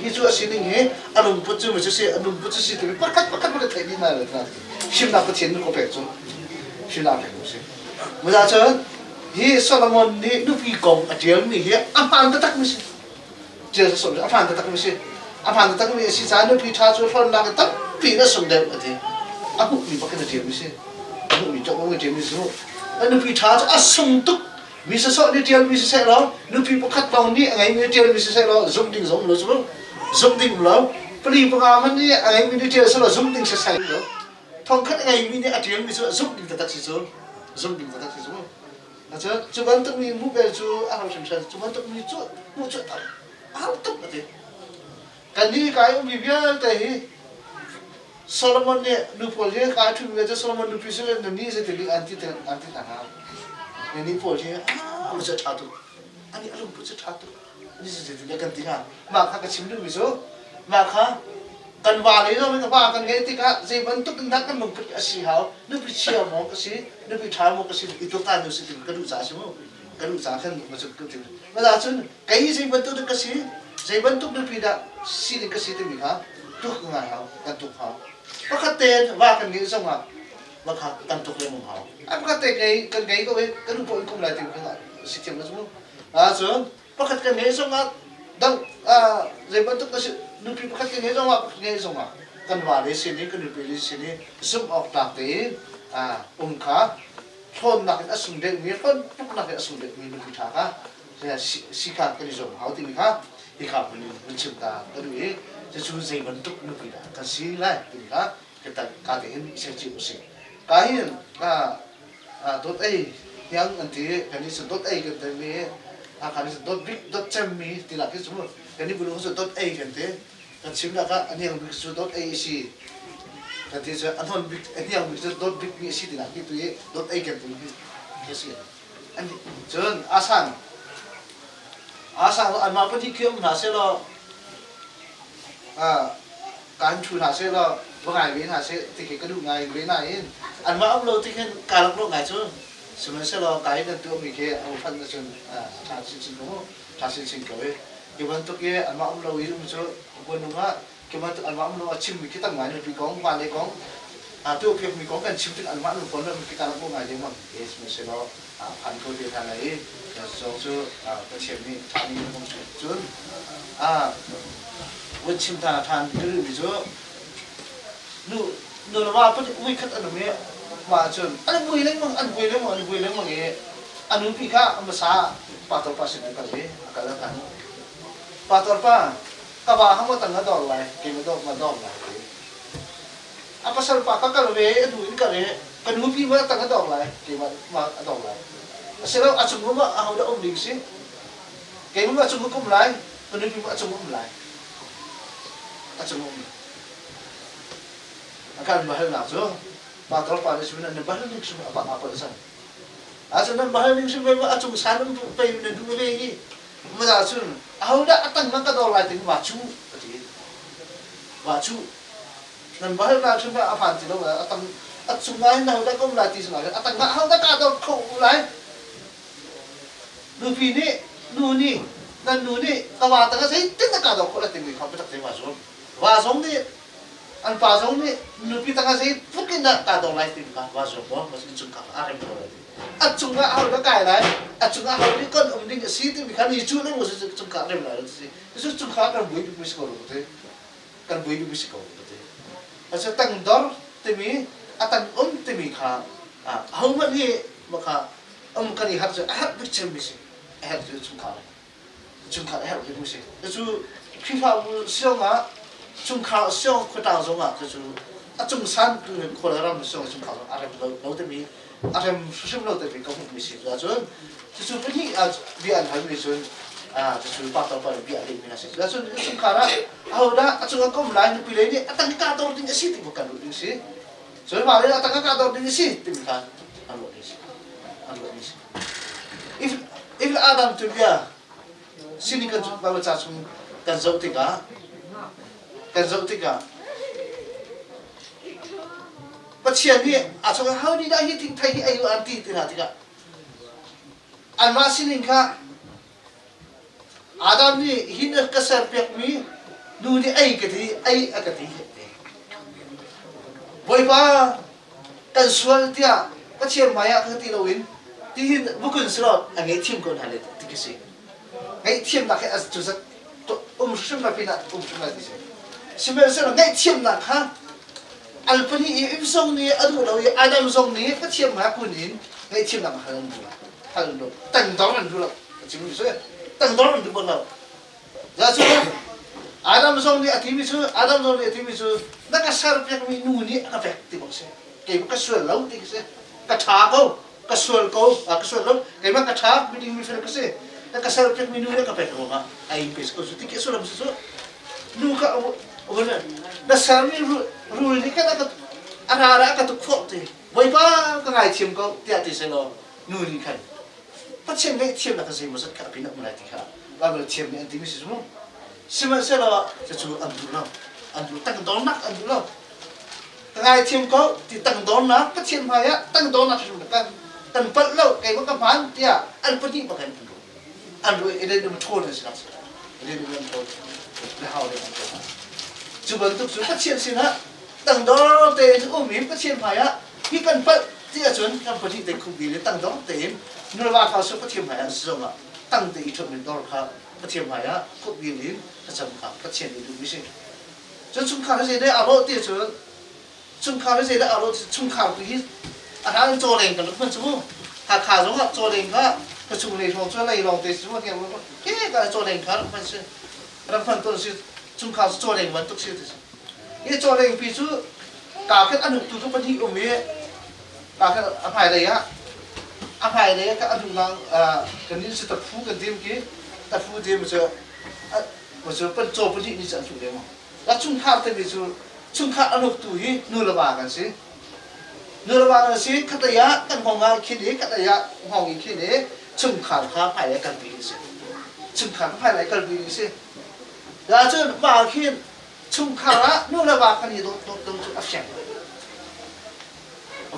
hi cu a sining hi a lungput cu cu si a lungput cu si timi pakhat pakhat pakhat theih dih hna le fimnak Pathian nih ko pek cu fimnak pek ko si. Mah cun hi Solomon nih nupi kong a ṭialmi hi a hmaan taktak mi si. A hmaan taktakmi a si. A hmaan taktakmi a si caah nupi ṭha cu hlawnnak in tampi in a sung deuh a ti. A hmuhmi bak in a ṭialmi si. A hmuhmi ṭok a ṭialmi si. A nupi ṭha cu a sung tuk. Mi sawsawh nih ṭialmi siseh law, nupi pakhat lawng nih a ngeimi ṭialmi siseh law, zumh ding zong lo cu. Zumh ding um lo. Pali panga hmanh nih a ngeimi nih ṭial selaw zumh ding sasai lo. Thongkhat a ngeimi nih a ṭialmi cu zumh ding taktak si cu. Zumh ding taktak si cu. Cu bantuk mi hmuh bel cu a har hrimhran. Cu bantuk mi cu hmuh cu a har tuk a ti. Kannih ka i ummi vialte hi Solomon nih nu pawl hi ka ṭhumi cu Solomon nupi si le nan nih zeitin dik an ti an ti hna hnga. Nan nih pawl hi ah cu ṭha tuk. Ani a lungput cu ṭha tuk. Ani zeitin dah kan ti hnga. Mah kha ka chim duhmi cu mah kha kan va le zong in va kan ngeih tikah zei bantuk in dah kan lungput a si hau nupi chia maw ka si nupi ṭha maw ka si i tuaktan nu si ti ka duh caah si mu ka duh caah khan ma cu ka ti ma cun kei zei bantuk dah ka si zei bantuk nupi dah si ding ka si timi kha tuk ngai hau kan tuk hau pakhat te va kan ngeih zong ah va kha kan tuk lengmang hau a pakhat te ngei kan ngei ko i kan nu paoh in kum lai ti kha si thiam lo cu ah cun pakhat kan ngeih zong ah dang zei bantuk na si nupi pakhat kan ngeih zong ah pakhat ngeih zong ah kan vale sin i kan nupi le sin i zumh awk tlak tein um kha hlawnnak in a sung deuhmi hlawn tuknak in a sung deuhmi nupi ṭha kha si kha kan i zuam hau timi kha hika hmun in hun chim ta ka duh i cucu zei bantuk nupi dah kan si lai timi kha ka te hin i ser usih. Ka hin dawt ei hiang an ti kan nih cu dawt ei kan ti mi kan nih dawt bik dawt cem mi ti lak hi cu kan nih bulung cu dawt ei kan ti kan chim nak ah a hniang bik cu dawt ei a si kan ti cu a hnon bik a hniang bik cu dawt bik mi a si ti lak hi tu i dawt ei kan ti mi khi a si. Cun Asan Asan anmah pahnih khi um hna sehlaw kaan ṭhu hna sehlaw va ngai ve hna seh ti khi ka duh ngai ve nain anmah um lo ti khin kaa lak lo ngai cu. Sihmanhsehlaw ka i nan tuahmi khi a ufan ahcun a ṭha chinchin ko mu, ṭha chinchin ko i hi bantuk i anmah um lo i um cu buanung ah khi bantuk anmah um lo a chimmi khi tam ngai nupi kong, vale kong. Tuahpiakmi kong kan chim tik anmah nu pawl nih ka rak ngai lengmang. Sihmanhsehlaw phan ko te hna lai i zong cu Pathian nih ṭhami in um cun vun chim hna ṭhan ka duhmi cu nu nu le va pahnih vui khat an um i mah cun an vui lengmang an vui lengmang an vui lengmang i a nupi kha a hmasa pastor pa sin an kal i a kal a khan pastor pa ka va ha maw tang a dor lai keimah dor ma dor lai ti A pasal pa ka kal ve a hnu in kal i ka nupi ma tang a dor lai keimah ma a dor lai. Asilo a cung um ah ahodah um ding si? Keimah ma cung um lai, ka nupi ma a cung um lai. A cung um. A kan bahalnak cu pastor pa nih cun nan bahal ning sum a pa a san. A cun nan bahal ning sum a cung san um pei nan duh ve hi. Ma cun ahodah a tang na ka dor lai ting ma cu a ti. Ma cu Nan va hal hna a phan ti lo a tang a cung ah hin hodah ka um lai ti si lai a tang ah hodah ka dor kho lai nupi nih nu nih nan nu nih ka va tang ah zeitin dah ka dor khawh lai timi kha biatak tein va zuam va zong nih an pa zong nih nupi tang ah zeitluk in dah ka dor lai timi kha va zuam maw mas in chung kha a rem ko lai ti a cung ah hodah kai lai a cung ah ho nih kan um ding a si timi kha ni cu le mu cung kha rem lai lo ti si cu chung kha kan buai bik mi si ko lo ti kan vui duhmi si ko ka ti. Ase tangdor timi a tang um timi kha ahohmanh hi maka um kan i harh cu a herh bik cemmi si a herh cu chungkhar chungkhar a herh bikmi si cu Khrihfabu siong ah chungkhar siong khuatlang zong ah cu a cung san tu khual ram siong chungkhar zong a rem lo lo timi a rem hrimhrim lo timi ka hmuhmi si cun cucu pahnih ah bia an halmi cun cucu pastor pa nih bia a lehmi a si cun chungkhar ah ahodah a cungah ka um lai nupi lei nih a tang ka dor ding a si ti kan ruah ding si cun mah le a tang ka dor ding a si timi kha an ruah ding si an ruah ding si if if Adam tu bia sining kan Bible ca chung kan zoh tikah kan zoh tikah Pathian nih a chung ho nih dah hi thingthei hi ei u an ti ti hna tikah anmah sining kha Adam nih hin a ka serpiakmi nu nih ei ka ti ei a ka ti Bawipa kan sual tiah Pathian hmai ah ka ti loin tihin bukun silo a ngaihthiam ko hna le ti ka si ngaihthiamnak hi cu zat um hrim la pinah um hrim la ti si sihmanhsehlaw ngaihthiamnak kha alpani i Eve zong nih a duh lo i Adam zong nih Pathian hmai kun in ngaihthiamnak hal an duh hal an duh tangdor an duh lo a chim mi si tangdor an duh bal lo za cu Adam zong nih a timi cu Adam zong nih a timi cu na ka serpiakmi nu nih a ka pek ti bak si keimah ka sual lo ti si ka ṭha ko ka sual ko ka sual lo keimah ka ṭha miding mi fel ka si na ka serpiakmi nu nih ka pek ruangah ai pe ko cu ti ki sullam cu nu ka na sermi rul nih kan a ra ra ka tuk khawh ti Bawipa ka ngaithiam ko tiah ti selaw nu nih khan Pathian ngaihthiamnak ka zeimaw zat kha a pin a um lai ti kha Bible thiam nih an timi si cu sihmanhsehlaw cucu an duh lo an duh tangdornak an duh lo ka ngaithiam ko ti tangdornak Pathian hmai ah tangdornak hrim kan kan palh lo keimah ka hmaan tiah an pahnih bak in an ruah an ruah i len um ṭhawn an si nak len um an ṭhawn le hau le an ṭhawn cu bantuk cu Pathian sinah tangdor tein um in Pathian hmai ah hi kan palh ti ahcun kan pahnih te khumpi le tangdor tein nulva kha su Pathian hmai ah si zongah tang te i ṭhut min dor kha Pathian hmai ah khupbil in thlacam kha Pathian nih duhmi si cun chungkhar hi zeidah aa rawh ti ahcun chungkhar hi zeidah aa rawh ti chungkhar tu hi a hlan in cawleng kan rak hman cu Hakha zong ah cawleng kha ka chung lei hrawng cu lei lawng te si he ka cawleng kha rak hman si rak hman tawn si chungkhar cu cawleng bantuk si ti si hi cawleng pi cu ka khin an uktu tu pahnih um i ka khin a hmailei ah a hmailei ah ka a duh lang kan nih si taphu kan tim ki taphu tim cu cu pan caw pahnih nih cu an hluh lengmang la chungkhar timi cu chungkhar an uktu hi nu le va kan si nu le va kan si khatlei ah kan hngawng ah khin i khatlei ah hngawng in khin i chungkhar kha hmailei kalpi ding si chungkhar kha hmailei kalpi ding si la cun mah khin chungkhar ah nu le va kan i dawt dawt lo cu a fiang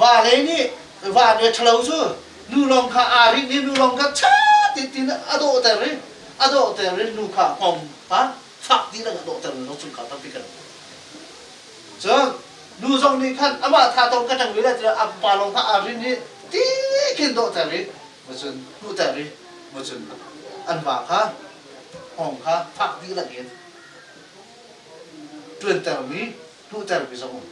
va le nih va le ṭhalo cu nu lawng kha aa rinh i nu lawng kha cha tin tin a dawhter i a dawhter i nu kha hngawng ha fak dih lang a dawhter lo chungkhar tampi kan cun. Nu zong nih khan amah tha tong ka ṭang ve lai tiah a pa lawng kha aa rin i ti khin dawhter i macun hnuhter i macun an va kha hngawng kha fak dihlak in ṭuantermi hnuhtermi zong um.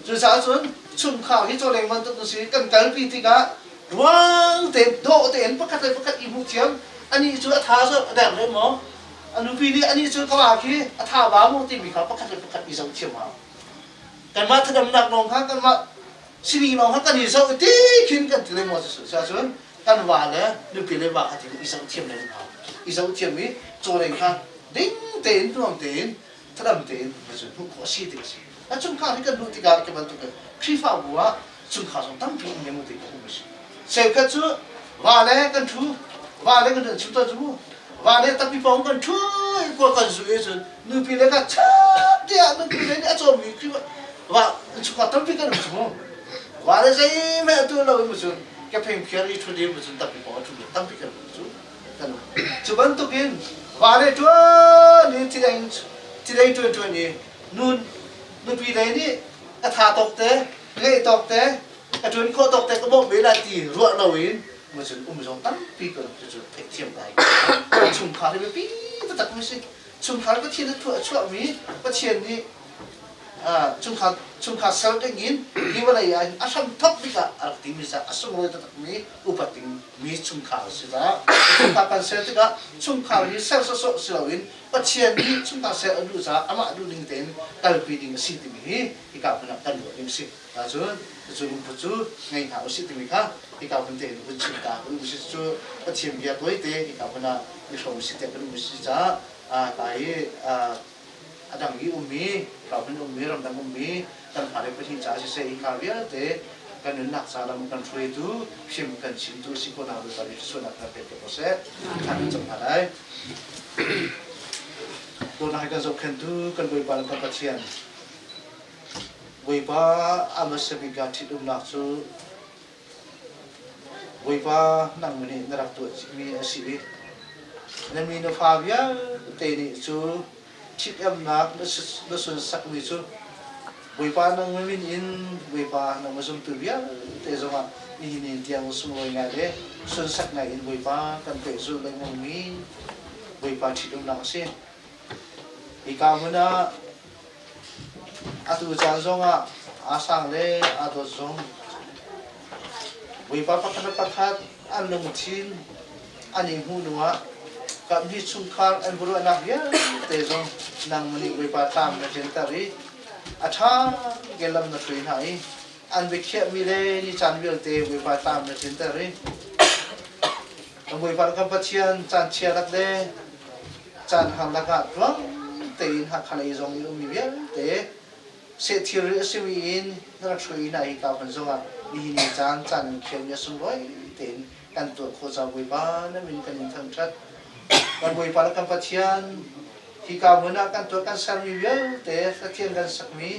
Cucaah cun chungkhar hi cawleng bantuk an si. Kan kalpi tikah ruang tein dawh tein pakhat le pakhat i hmuh thiam anih cu a tha a der le maw a nupi nih anih cu ka va khi a tha ba maw timi kha pakhat le pakhat i zoh thiam hau. Kanmah thadamnak lawng kha kanmah sining lawng kha kan i zoh i ti khin kan ti le maw cucaah cun kan va le nupi le va kha ti i zoh thiam le hau. I zoh thiam i cawleng kha ding tein nuam tein thadam tein cun hmuh khawh a si ti a si. A chungkhar hi kan luh tikah khi bantuk in Khrihfabu ah chungkhar zong tampi um lengmang ti ka um a si. Cheukhat cu va le kan ṭhu, va le kan chim tawn cu mu. Va le tampi pawng kan ṭhu i kua kan zu i cun nupi le ka chat tiah nupi le nih a cawmmi Khrihfa va chungkhar tampi kan um cu mu. Va le zeihmanh a tuah lo i mu cun ka phengphiar i ṭhu ding mu cun tampi pawng a ṭhu tampi kan um cu. Kan um. Cu bantukin va le ṭuan i thideng ṭuan ṭuan i nun nupi lei nih a tha tawk te ngeih tawk te a ṭuan khawh tawk te ka bawmh ve lai ti ruah loin cun um zong tampi kan cu theihthiam ngai chungkhar hi biapi taktak mi si chungkhar Pathian nih a chuahmi Pathian nih chungkhar chungkhar ser ding in hi vawlei ah a hram thok bik ah a rak timi ca a sunglawi taktak mi upat ding mi chungkhar a si caah chungkhar kan ser tikah chungkhar hi ser sawsawh si loin Pathian nih chungkhar ser a duh caah amah duh ning tein kalpi ding a si timi hi hika hmun ah kan ruah ding a si. Ahcun cu lungput cu ngei hna usih timi kha hika hmun tein vun chim ta kan um si cu Pathian bia tawite hika hmun ah i hrawm usih tiah kan um si caah ka i a dang i ummi hika hmun ummi ramdang ummi kan fale pahnih caah siseh hika vialte kan nunnak ca lam kan hruaitu hrim kan chimtu si khawhnak Bawipa nih thluachuahnak kan pek ko seh. Thla kan cam hna lai. Dawtnak he kan zohkhenhtu kan Bawipa le kan Pathian, Bawipa a hmasa bik ah ṭhitumnak cu Bawipa nang nih na rak tuah chihmi a si i na mi na fa vialte nih cu ṭhitumnak na sunsakmi cu Bawipa nang min in Bawipa nang zumtu vialte zongah nihin ni tiang sunglawi ngai le sunsak ngai in Bawipa kan pehzulh lengmangmi Bawipa ṭhitumnak a si. Hika hmun ah atu caan zongah aa sang le aa dawt zong Bawipa pakhat le pakhat an lungthin an i hmuh hnu ah kamhnih chungkhar an ruahnak vialte zong nang nih Bawipa tlam na ṭenter i a ṭha ke lam na hruai hna i an biakhiahmi le ni caan vialte Bawipa tlam na ṭenter i kan Bawipa le kan Pathian caan chia lak le caan har lakah tluang tein Hakha lei zong i ummi vialte seh thilri a simi in na rak hruai hna hi ka hmun zongah nihin ni caan caan in khiahmi a sunglawi tein kan tuah khawh ca Bawipa na min kan in thangṭhat. Kan Bawipa le kan Pathian, hika hmun ah kan tuah kan sermi vialte, Pathian kan sakmi,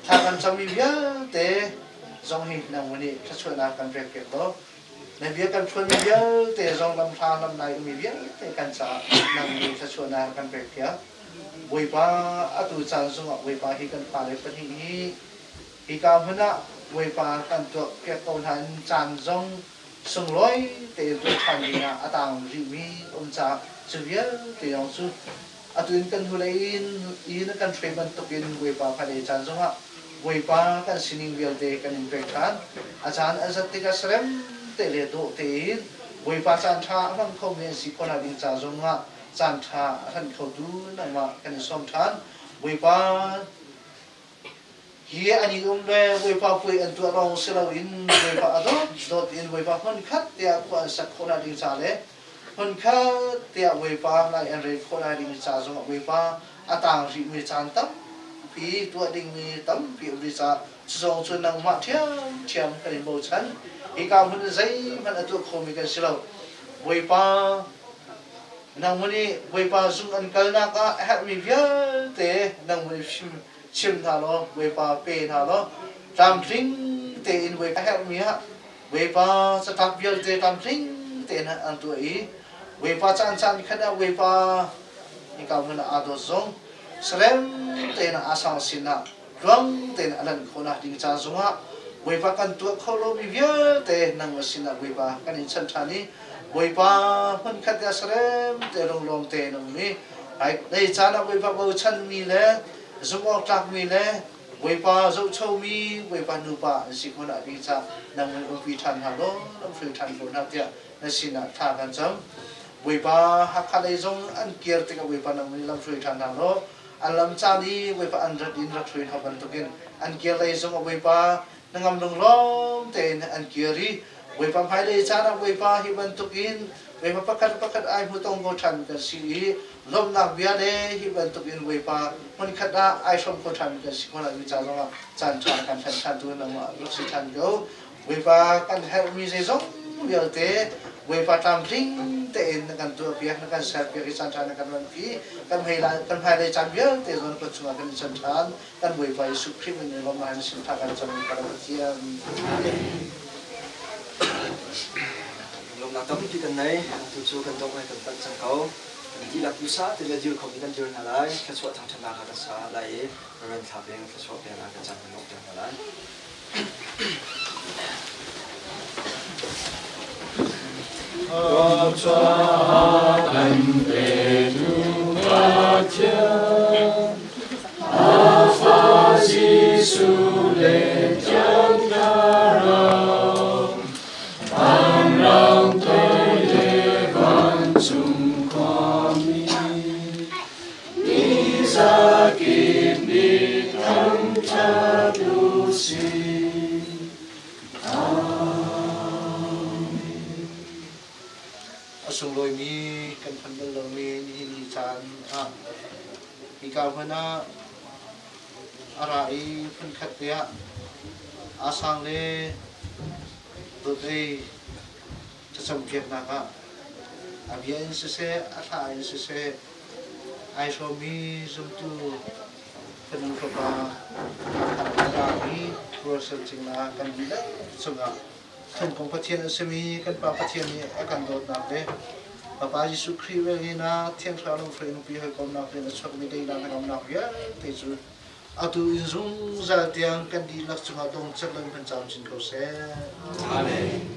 thla kan cammi vialte zong hi nang nih thluachuahnak kan pek piak law, na bia kan phuanmi vialte zong lamhla lamlai ummi vialte kan caah nang nih thluachuahnak kan pek piak. Bawipa, atu caan zongah Bawipa hi kan fale pahnih hi Hika hmun ah Bawipa kan tuahpiak ko hna in caan zong sunglawi tein tuah ṭhan dingah a taang rihmi um caah cu vialte zong cu atu in kan hnulei in in a kan hruai bantukin Bawipa hmailei caan zongah Bawipa kan sining vialte kan in pek ṭhan. A caan a zat tikah serem te le dawh tein Bawipa caan ṭha a hmang khomi an si khawh nak ding ca zongah caan ṭha a hlanh khotu nangmah kan in sawm ṭhan. Bawipa Hi an i um le Bawipa puai an tuah lawng si loin Bawipa a dawtdawt in Bawipa hmunkhat tiah khua an sak khawh ding ca le hmunkhat tiah Bawipa lai an rel khawh lai ding ca zongah Bawipa a tang rihmi caan tampi tuah dingmi tampi um rih caah cu zong cu nangmah ṭhiamṭhiam kan in bochan. Hika hmun in zeihmanh a tuah khomi kan si lo. Bawipa nangmah nih Bawipa zung an kalnak ah a herhmi vialte nangmah nih chim hna law Bawipa pe hna law tlamtling tein Bawipa a herhmi ah Bawipa catlap vialte tlamtling tein an tuah i Bawipa caan caan khat ah Bawipa hika hmun ah aa dawt zong sarem tein aa sang sinah. Tluang tein a lan khawhnak ding ca zongah Bawipa kan tuah kho lomi vialte nangmah sinah Bawipa kan in chanh ṭhan i Bawipa hmunkhat te ah sarem te lunglawm tein um i lei caan ah Bawipa bochanmi le zumh awk tlakmi le Bawipa zohchomi Bawipa nupa an si khawhnak ding ca nang in umpi ṭhan hna law lam hruai ṭhan ko hna tiah na sinah thla kan cam. Bawipa Hakha lei zong an kir tikah Bawipa nang nih lam hruai ṭhan hna law an lam caan i Bawipa an rat in rak hruai hna bantukin an kir lei zong ah Bawipa hnangam lunglawm tein an kir i Bawipa hmailei caan ah Bawipa hi bantukin Bawipa pakhat pakhat ai hmu tong ko ṭhan kan si i lawmhnak bia le hi bantukin Bawipa hmunkhat ah ai hrawm kho ṭhan kan si khawh lai mi ca zongah caan ṭha kan hlan ṭhan tu nangmah rak si ṭhan ko. Bawipa kan herhmi zeizong vialte Bawipa tlamtling tein na kan tuahpiak, na kan serpiak i caan ṭha na kan ranpi. Kan hmailei caan vialte zong na kut chungah kan i chan ṭhan. Kan Bawipa Jesuh Khrih min in lawmnak in sin ṭha kan cam i Pathian. Lawmnak tampi kan nei. Tu cu kan dongh he kan panh cang ko. Kan dihlak usa te le dir khomi kan dir hna lai. Thluachuah thangṭhatnak kha kan sa lai i Reverend Thla Peng thluachuah pek ah kan caan kan lawmh piak hna lai. Kan petu Pathian, a fa Jesuh le Thiang Thlarau, vanrang toi le vancung khuami, mi zakip nih thangṭhat u sih. A sunglawimi kan phanh bal lomi nihin ni caan ah hika hmun ah a ra i phunkhat te ah aa sang le dawt ei thlacampiaknak ah a bia in siseh a thla in siseh ai hrawmmi zumtu fanu fapa i Russell cingla kan dihlak cungah thungkung Pathian a simi kan Pa Pathian nih a kan dawtnak le Fapa Jesuh Khrih velngeihnak Thiang Thlarau lamhruai nupi hawikomnak in a chuakmi daihnak hnangamnak vialte cu atu in zungzal tiang kan dihlak cungah dong cat lo in hman camcin ko seh. Amen.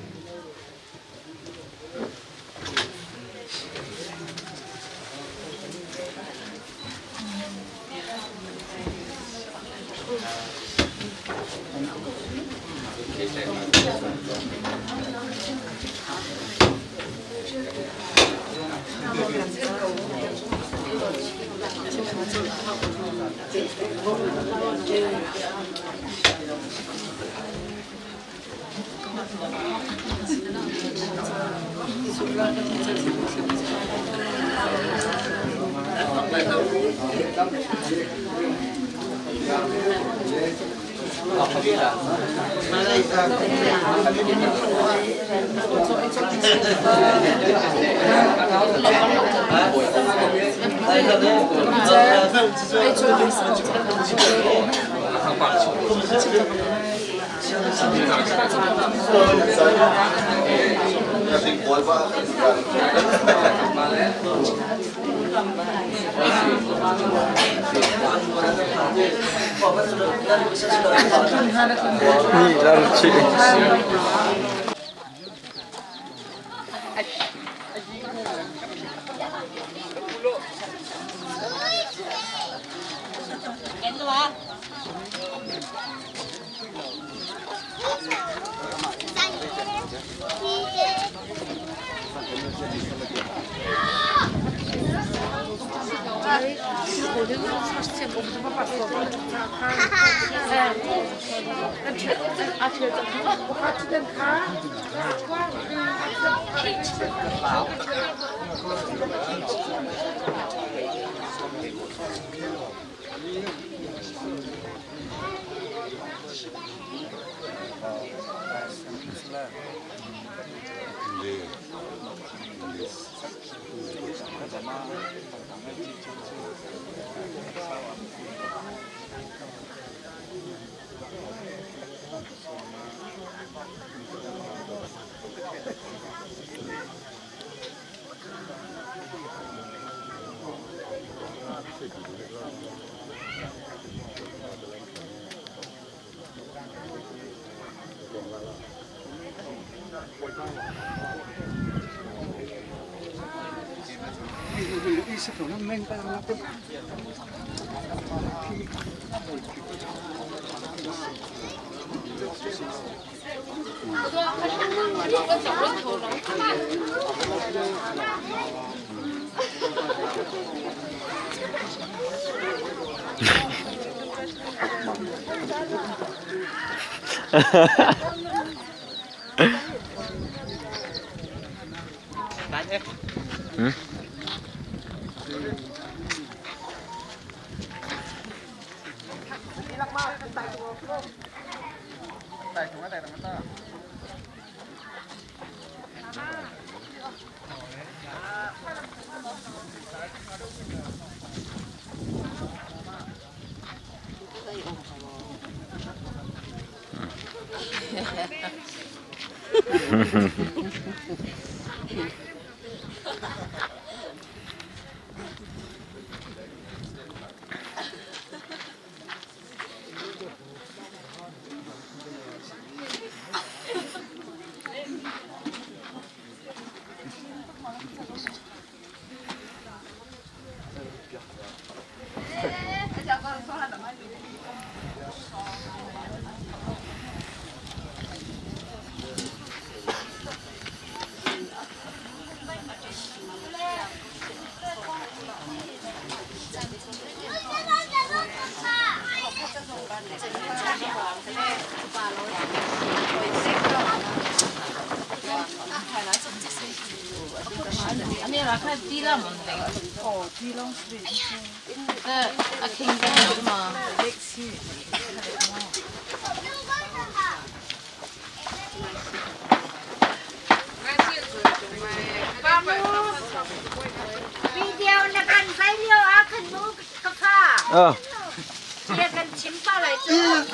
Hmm?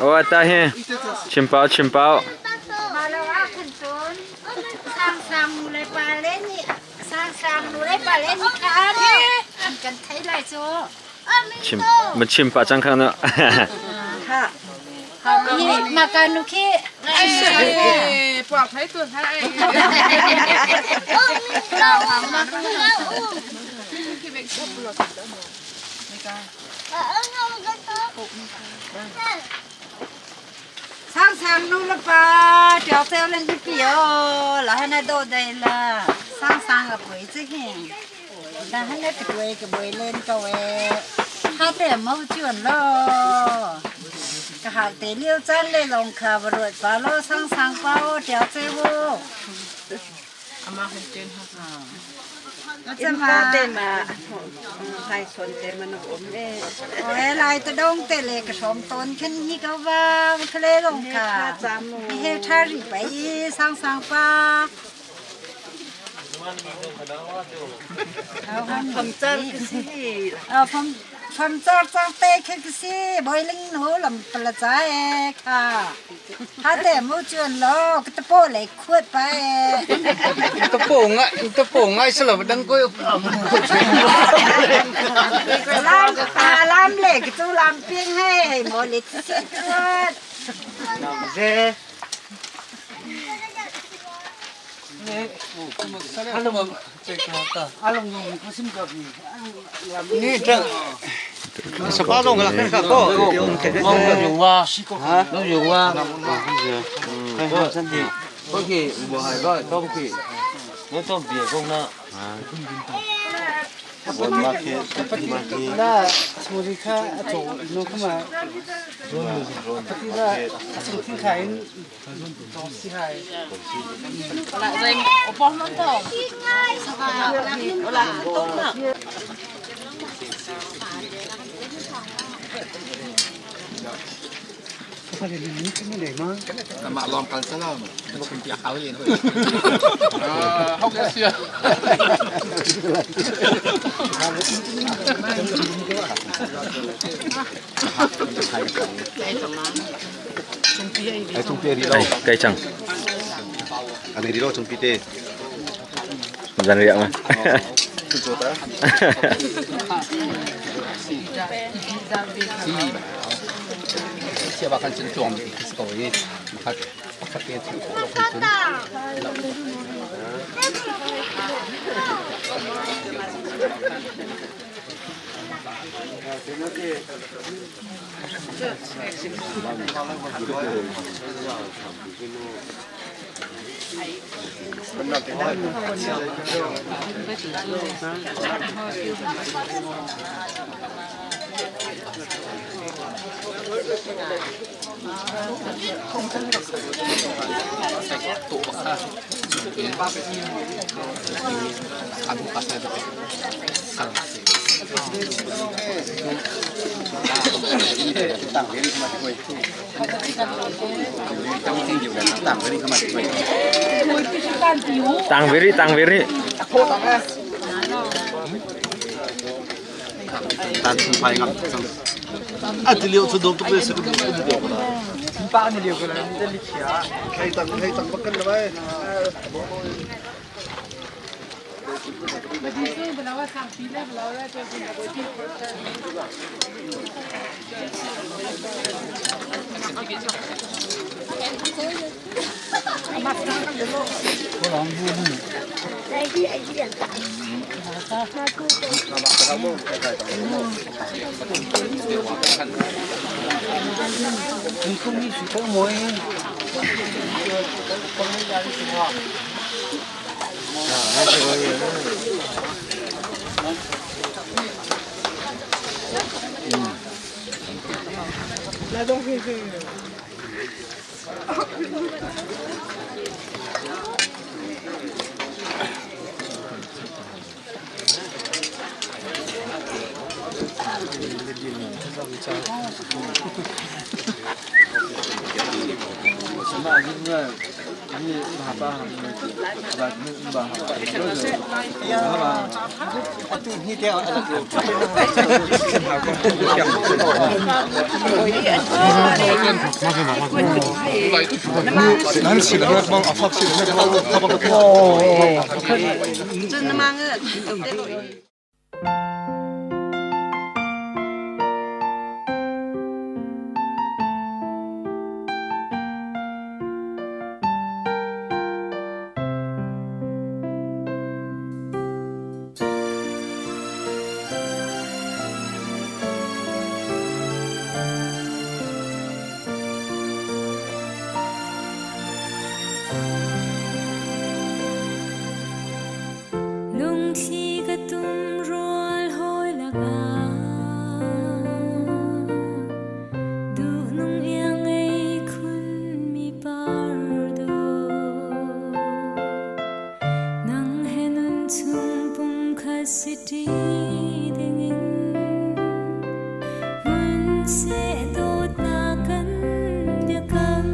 Oh, ta hi. Chimpau, chimpau. Chim, ma chim pa chang khang na. Sang sang nu le pa ṭiau ceu len pi o la hana do dai la sang sang a pui chi hin la hana ka tuai ka boi len ko e ha te mo chuan lo ka hal te liu chan le long kha ba ruat pa lo sang sang pa o ṭiau ceu o Ama hun chen ha. Innpa te ma hai son te ma na um e. Oi lai te dong te le ka som ton khin hi ka va thle long ka. He tha ri pai sang sang pa. Pham char ka si. Pham pham char chang te khe ka si boiling no lam pala cha e kha. Ha te mu chuan lo ka te po le khuat pa e. Te po ngai te po ngai sala dang ko Lam lam le ka tu lam piang he mo le si tuat. Ze. Ni这十八种了，看看够。有啊，都有啊。不去，无系嗰都去，我都别讲啦。那从这看走，侬看嘛，ปฏิละสิ่งที่ขายจองสิขาย Mà lom kan salam. Macam dia kau ni. Ah, hok sia. Đây, cây chẳng. Anh đi đâu trong PT? Dàn riêng mà. 切吧，看真装的，是够的，看。Pakhat te theih khawh lo cun. Tang ve rih, tang ve rih. Tan phai ngam cang. A ti lio chu dom tuk le se ku du dom la. Pa ni lio ko la ni li chia. Thai tang thai tang bakan la bai. Lungthli ka tum rual hawi lakah duhnung iang ngei khun mi par dawh. Nang he nun chung pumkhat si ṭi dingin hmun seh dawtnak kan biakam.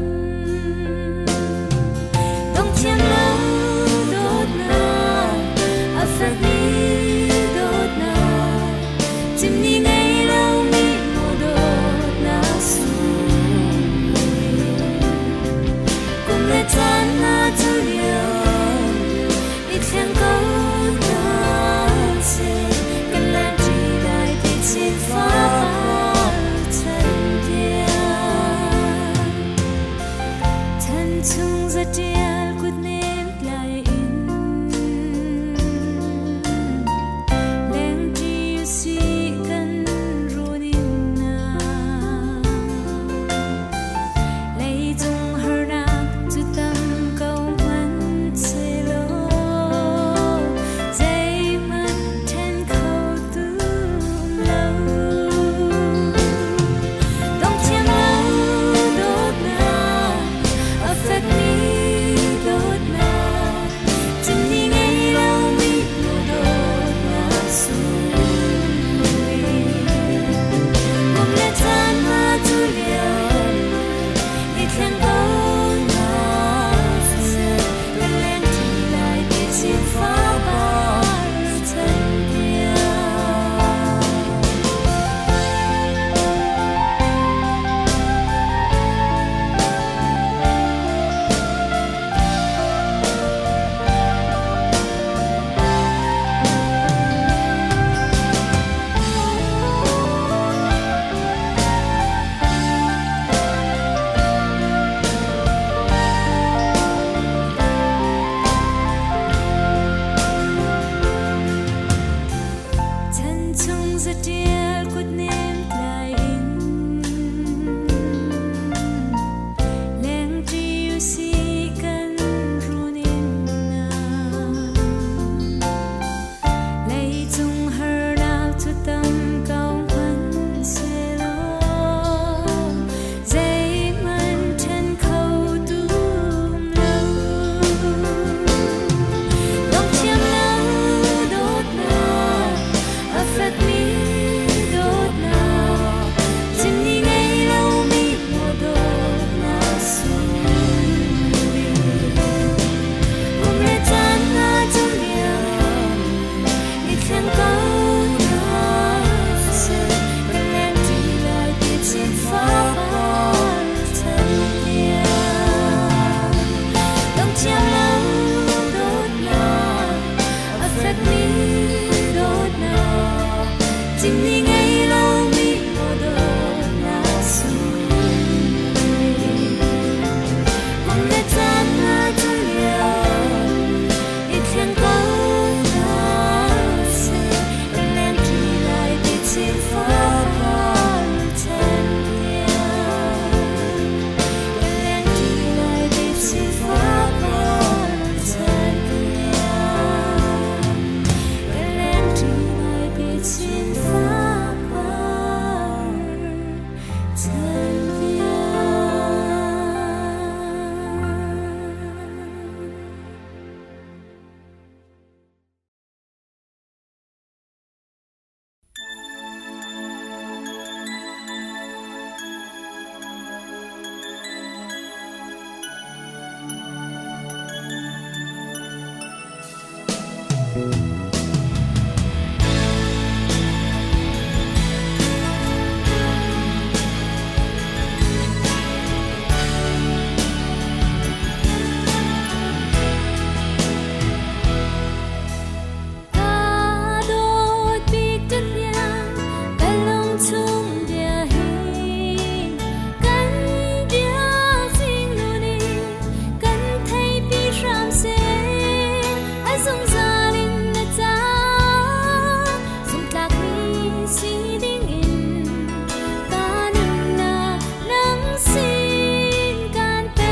Dong thiam lo dawtnak, a fekmi dawtnak, cimni ngei lomi maw dawtnak sunglawi. Kum le caan na cu lio, i thleng ko hna seh, kan lan ṭi dai ti chin fapa chan. Zatial kutnem tlai in lengṭi usih kan run in na leicung harnak cu tam ko hmanhsehlaw zeihmanh ṭhen kho tu um lo. Lungthiam lo dawtnak a fekmi dawtnak chimni ngei lomi maw dawtnak sunglawi. Kum le caan hna cu liam i thleng ko hna seh kan lengṭi lai ti chin fapar chan tiang. Lungthiam lo dawtnak a fekmi dawtnak chimni ngei lomi maw dawtnak sunglawi. Kum le caan hna cu liam i thleng ko hna seh kan lengṭi lai ti chin fapar chan tiang. Kan lengṭi lai ti chin fapar chan tiang. Kan lengṭi lai ti chin fapar chan tiang. Ka dawt bik dahliang ka lungchung bia hi kan bia zingnu nih kan theipi hram seh a zungzal in na ca zumhtlakmi si dingin ka nunnak nang sin kan pek.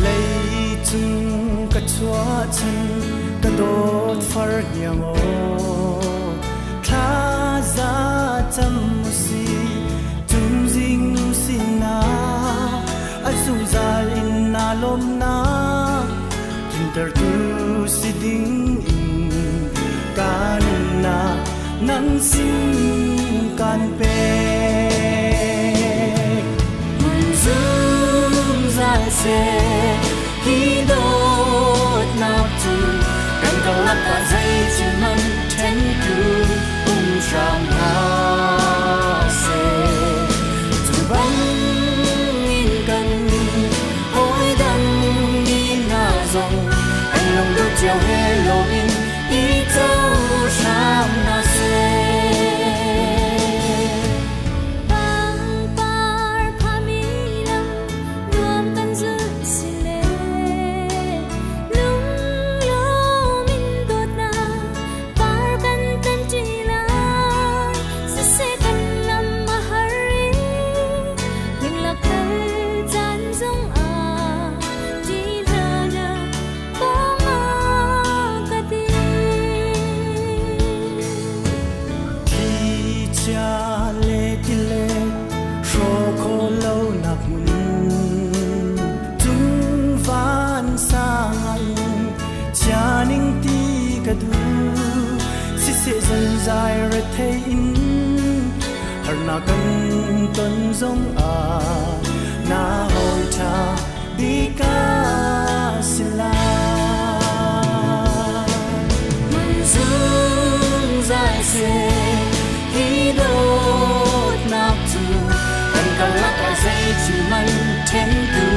Leicung ka chuahchan ka dawt far hniang aw thla za cam usih cungzing nu sinah a zungzal in naa lawmnak tlintertu si ding in ka nunnak nang sin kan pek. Hmun zungzal seh hi dawtnak cu kan karlak ah zeitin man ṭhentu um hram hlah seh. Cu bangin kan hawi dang mi hna zong an lungduh cio he loin i co hram hna seh. Pangpar phami lam nuam kan zulh si le lunglawm in dawtnak par kan tlanṭi lai siseh kan lam a har i hlinglak kal caan zong ah ṭih hlah na pawngah ka dir. Thlichia le tilet hrawh khawh lonak hmun cung van sang in chia ning ti ka duh siseh zalzai rethei in harnak kan ton zong ah na hawi ṭha bik a si lai. Hmun zungzal seh hi dawtnak cu kan karlak ah zeithil man ṭhentu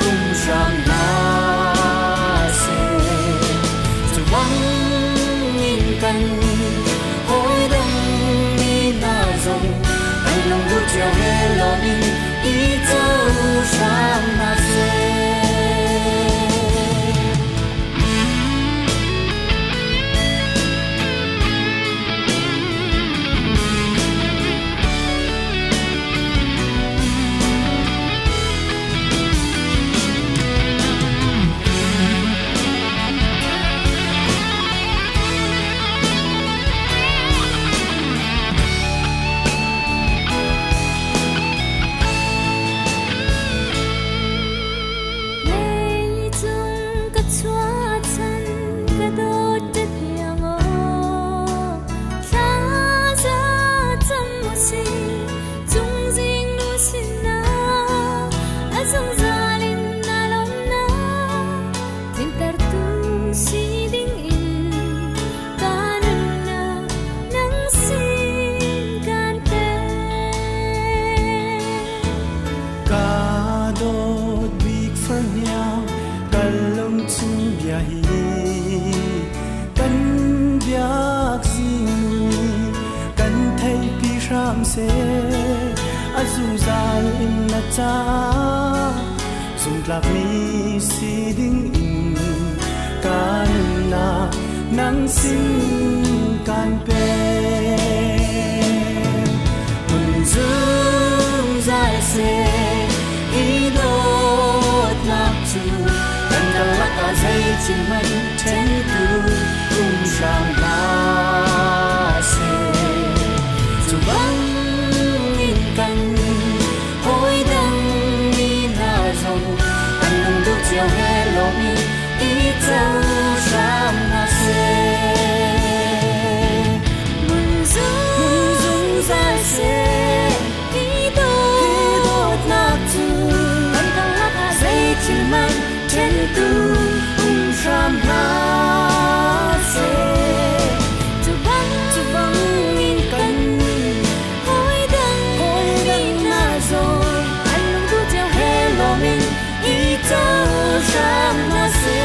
um hram hlah seh. Cu bangin kan hawi dang mi hna zong an lungduh cio he lawm in i co hram hna seh. Caah zumtlakmi si ding in ka nunnak nang sin kan pek. Hmun zungzal seh hi dawtnak cu kan karlak ah zeithil hmanh ṭhentu um hram hlah seh. Cu bangin kan hawidang mi hna zong an lungduh cio he lawm i i co hram hna seh. Hmun zungzal seh hi dawtnak cu kan karlak ah zeithil hmanh ṭhentu um hram hlah seh. Cu bang cu bangin kan hawidang mi hna zong an lungduh cio he lawm in i co hram hna seh.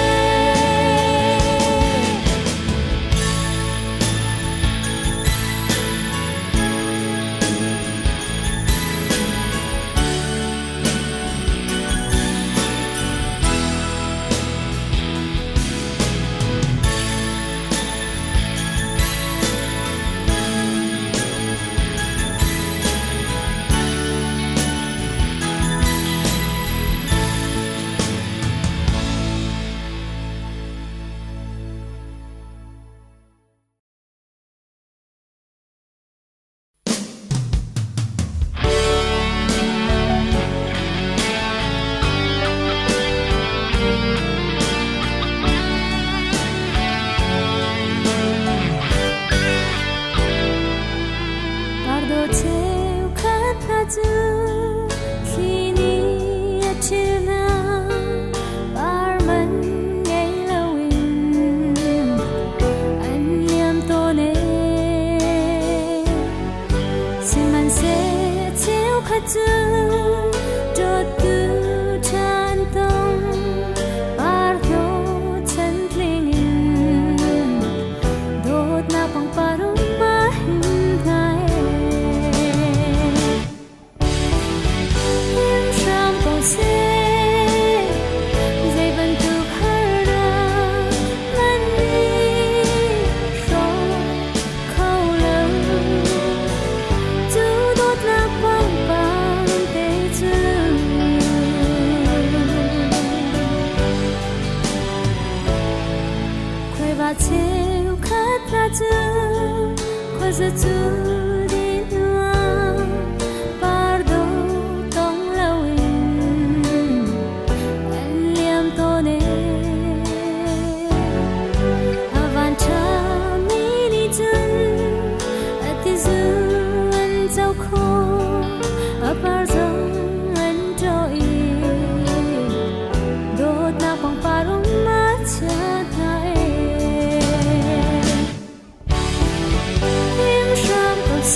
Pardo cheukhat hna cu thli nih a ṭhil hna, par man ngei loin an liam tawn ee. Sihmanhseh cheukhat cu dawttu ṭhan tong par hnawhchan tling in dawtnak pangpar um a him hna ee. Him hram ko seh, zei bantuk harnak hmanh nih hrawk kho lo. Cu dawtnak pangpang te cu. Khuaiva cheukhat hna cu khuaza cu dih hnuah pardo tong loin an liam tawn ee. A van ṭhami nih cun a tizu an co khawh, a par zong an ṭawh i dawtnak pangpar um a chia hna ee. Him hram ko seh.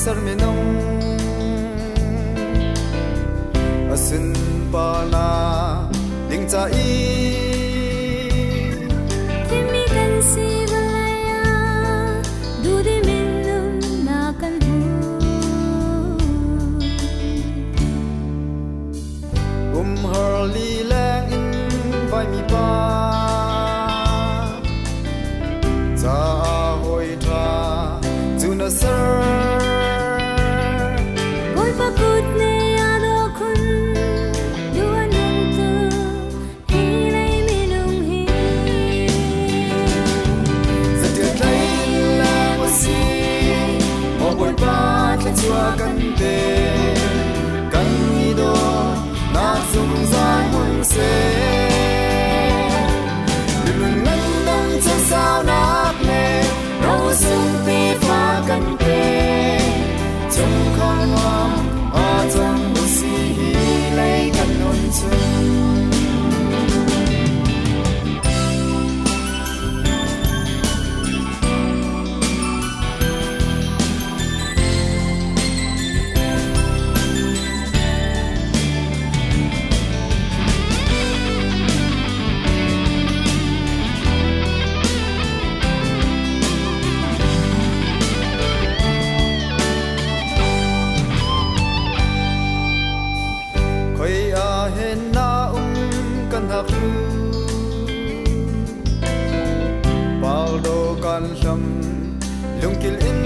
Ser minung a sunparnak ding ca i Thimi kan si vawlei ah duhdim in nunnak kan hmu. Umhar lileng in vaimi pa caah hawi ṭha cu na ser. Bawipa kut ne a dawh khun, duh a nung tuk hi lei minung hi. Zaṭial tlai leng a si, maw Bawipa thluachuah kan pe. Kan i dawtnak zungzal hmun seh. Lunun ngandam chansaunak le rosung tefa kan pe. Chungkhar nuam a cang si hi lei kan nun chung. Khoi ah hen na um kan hak lu Paldo kan hlam lungkil in.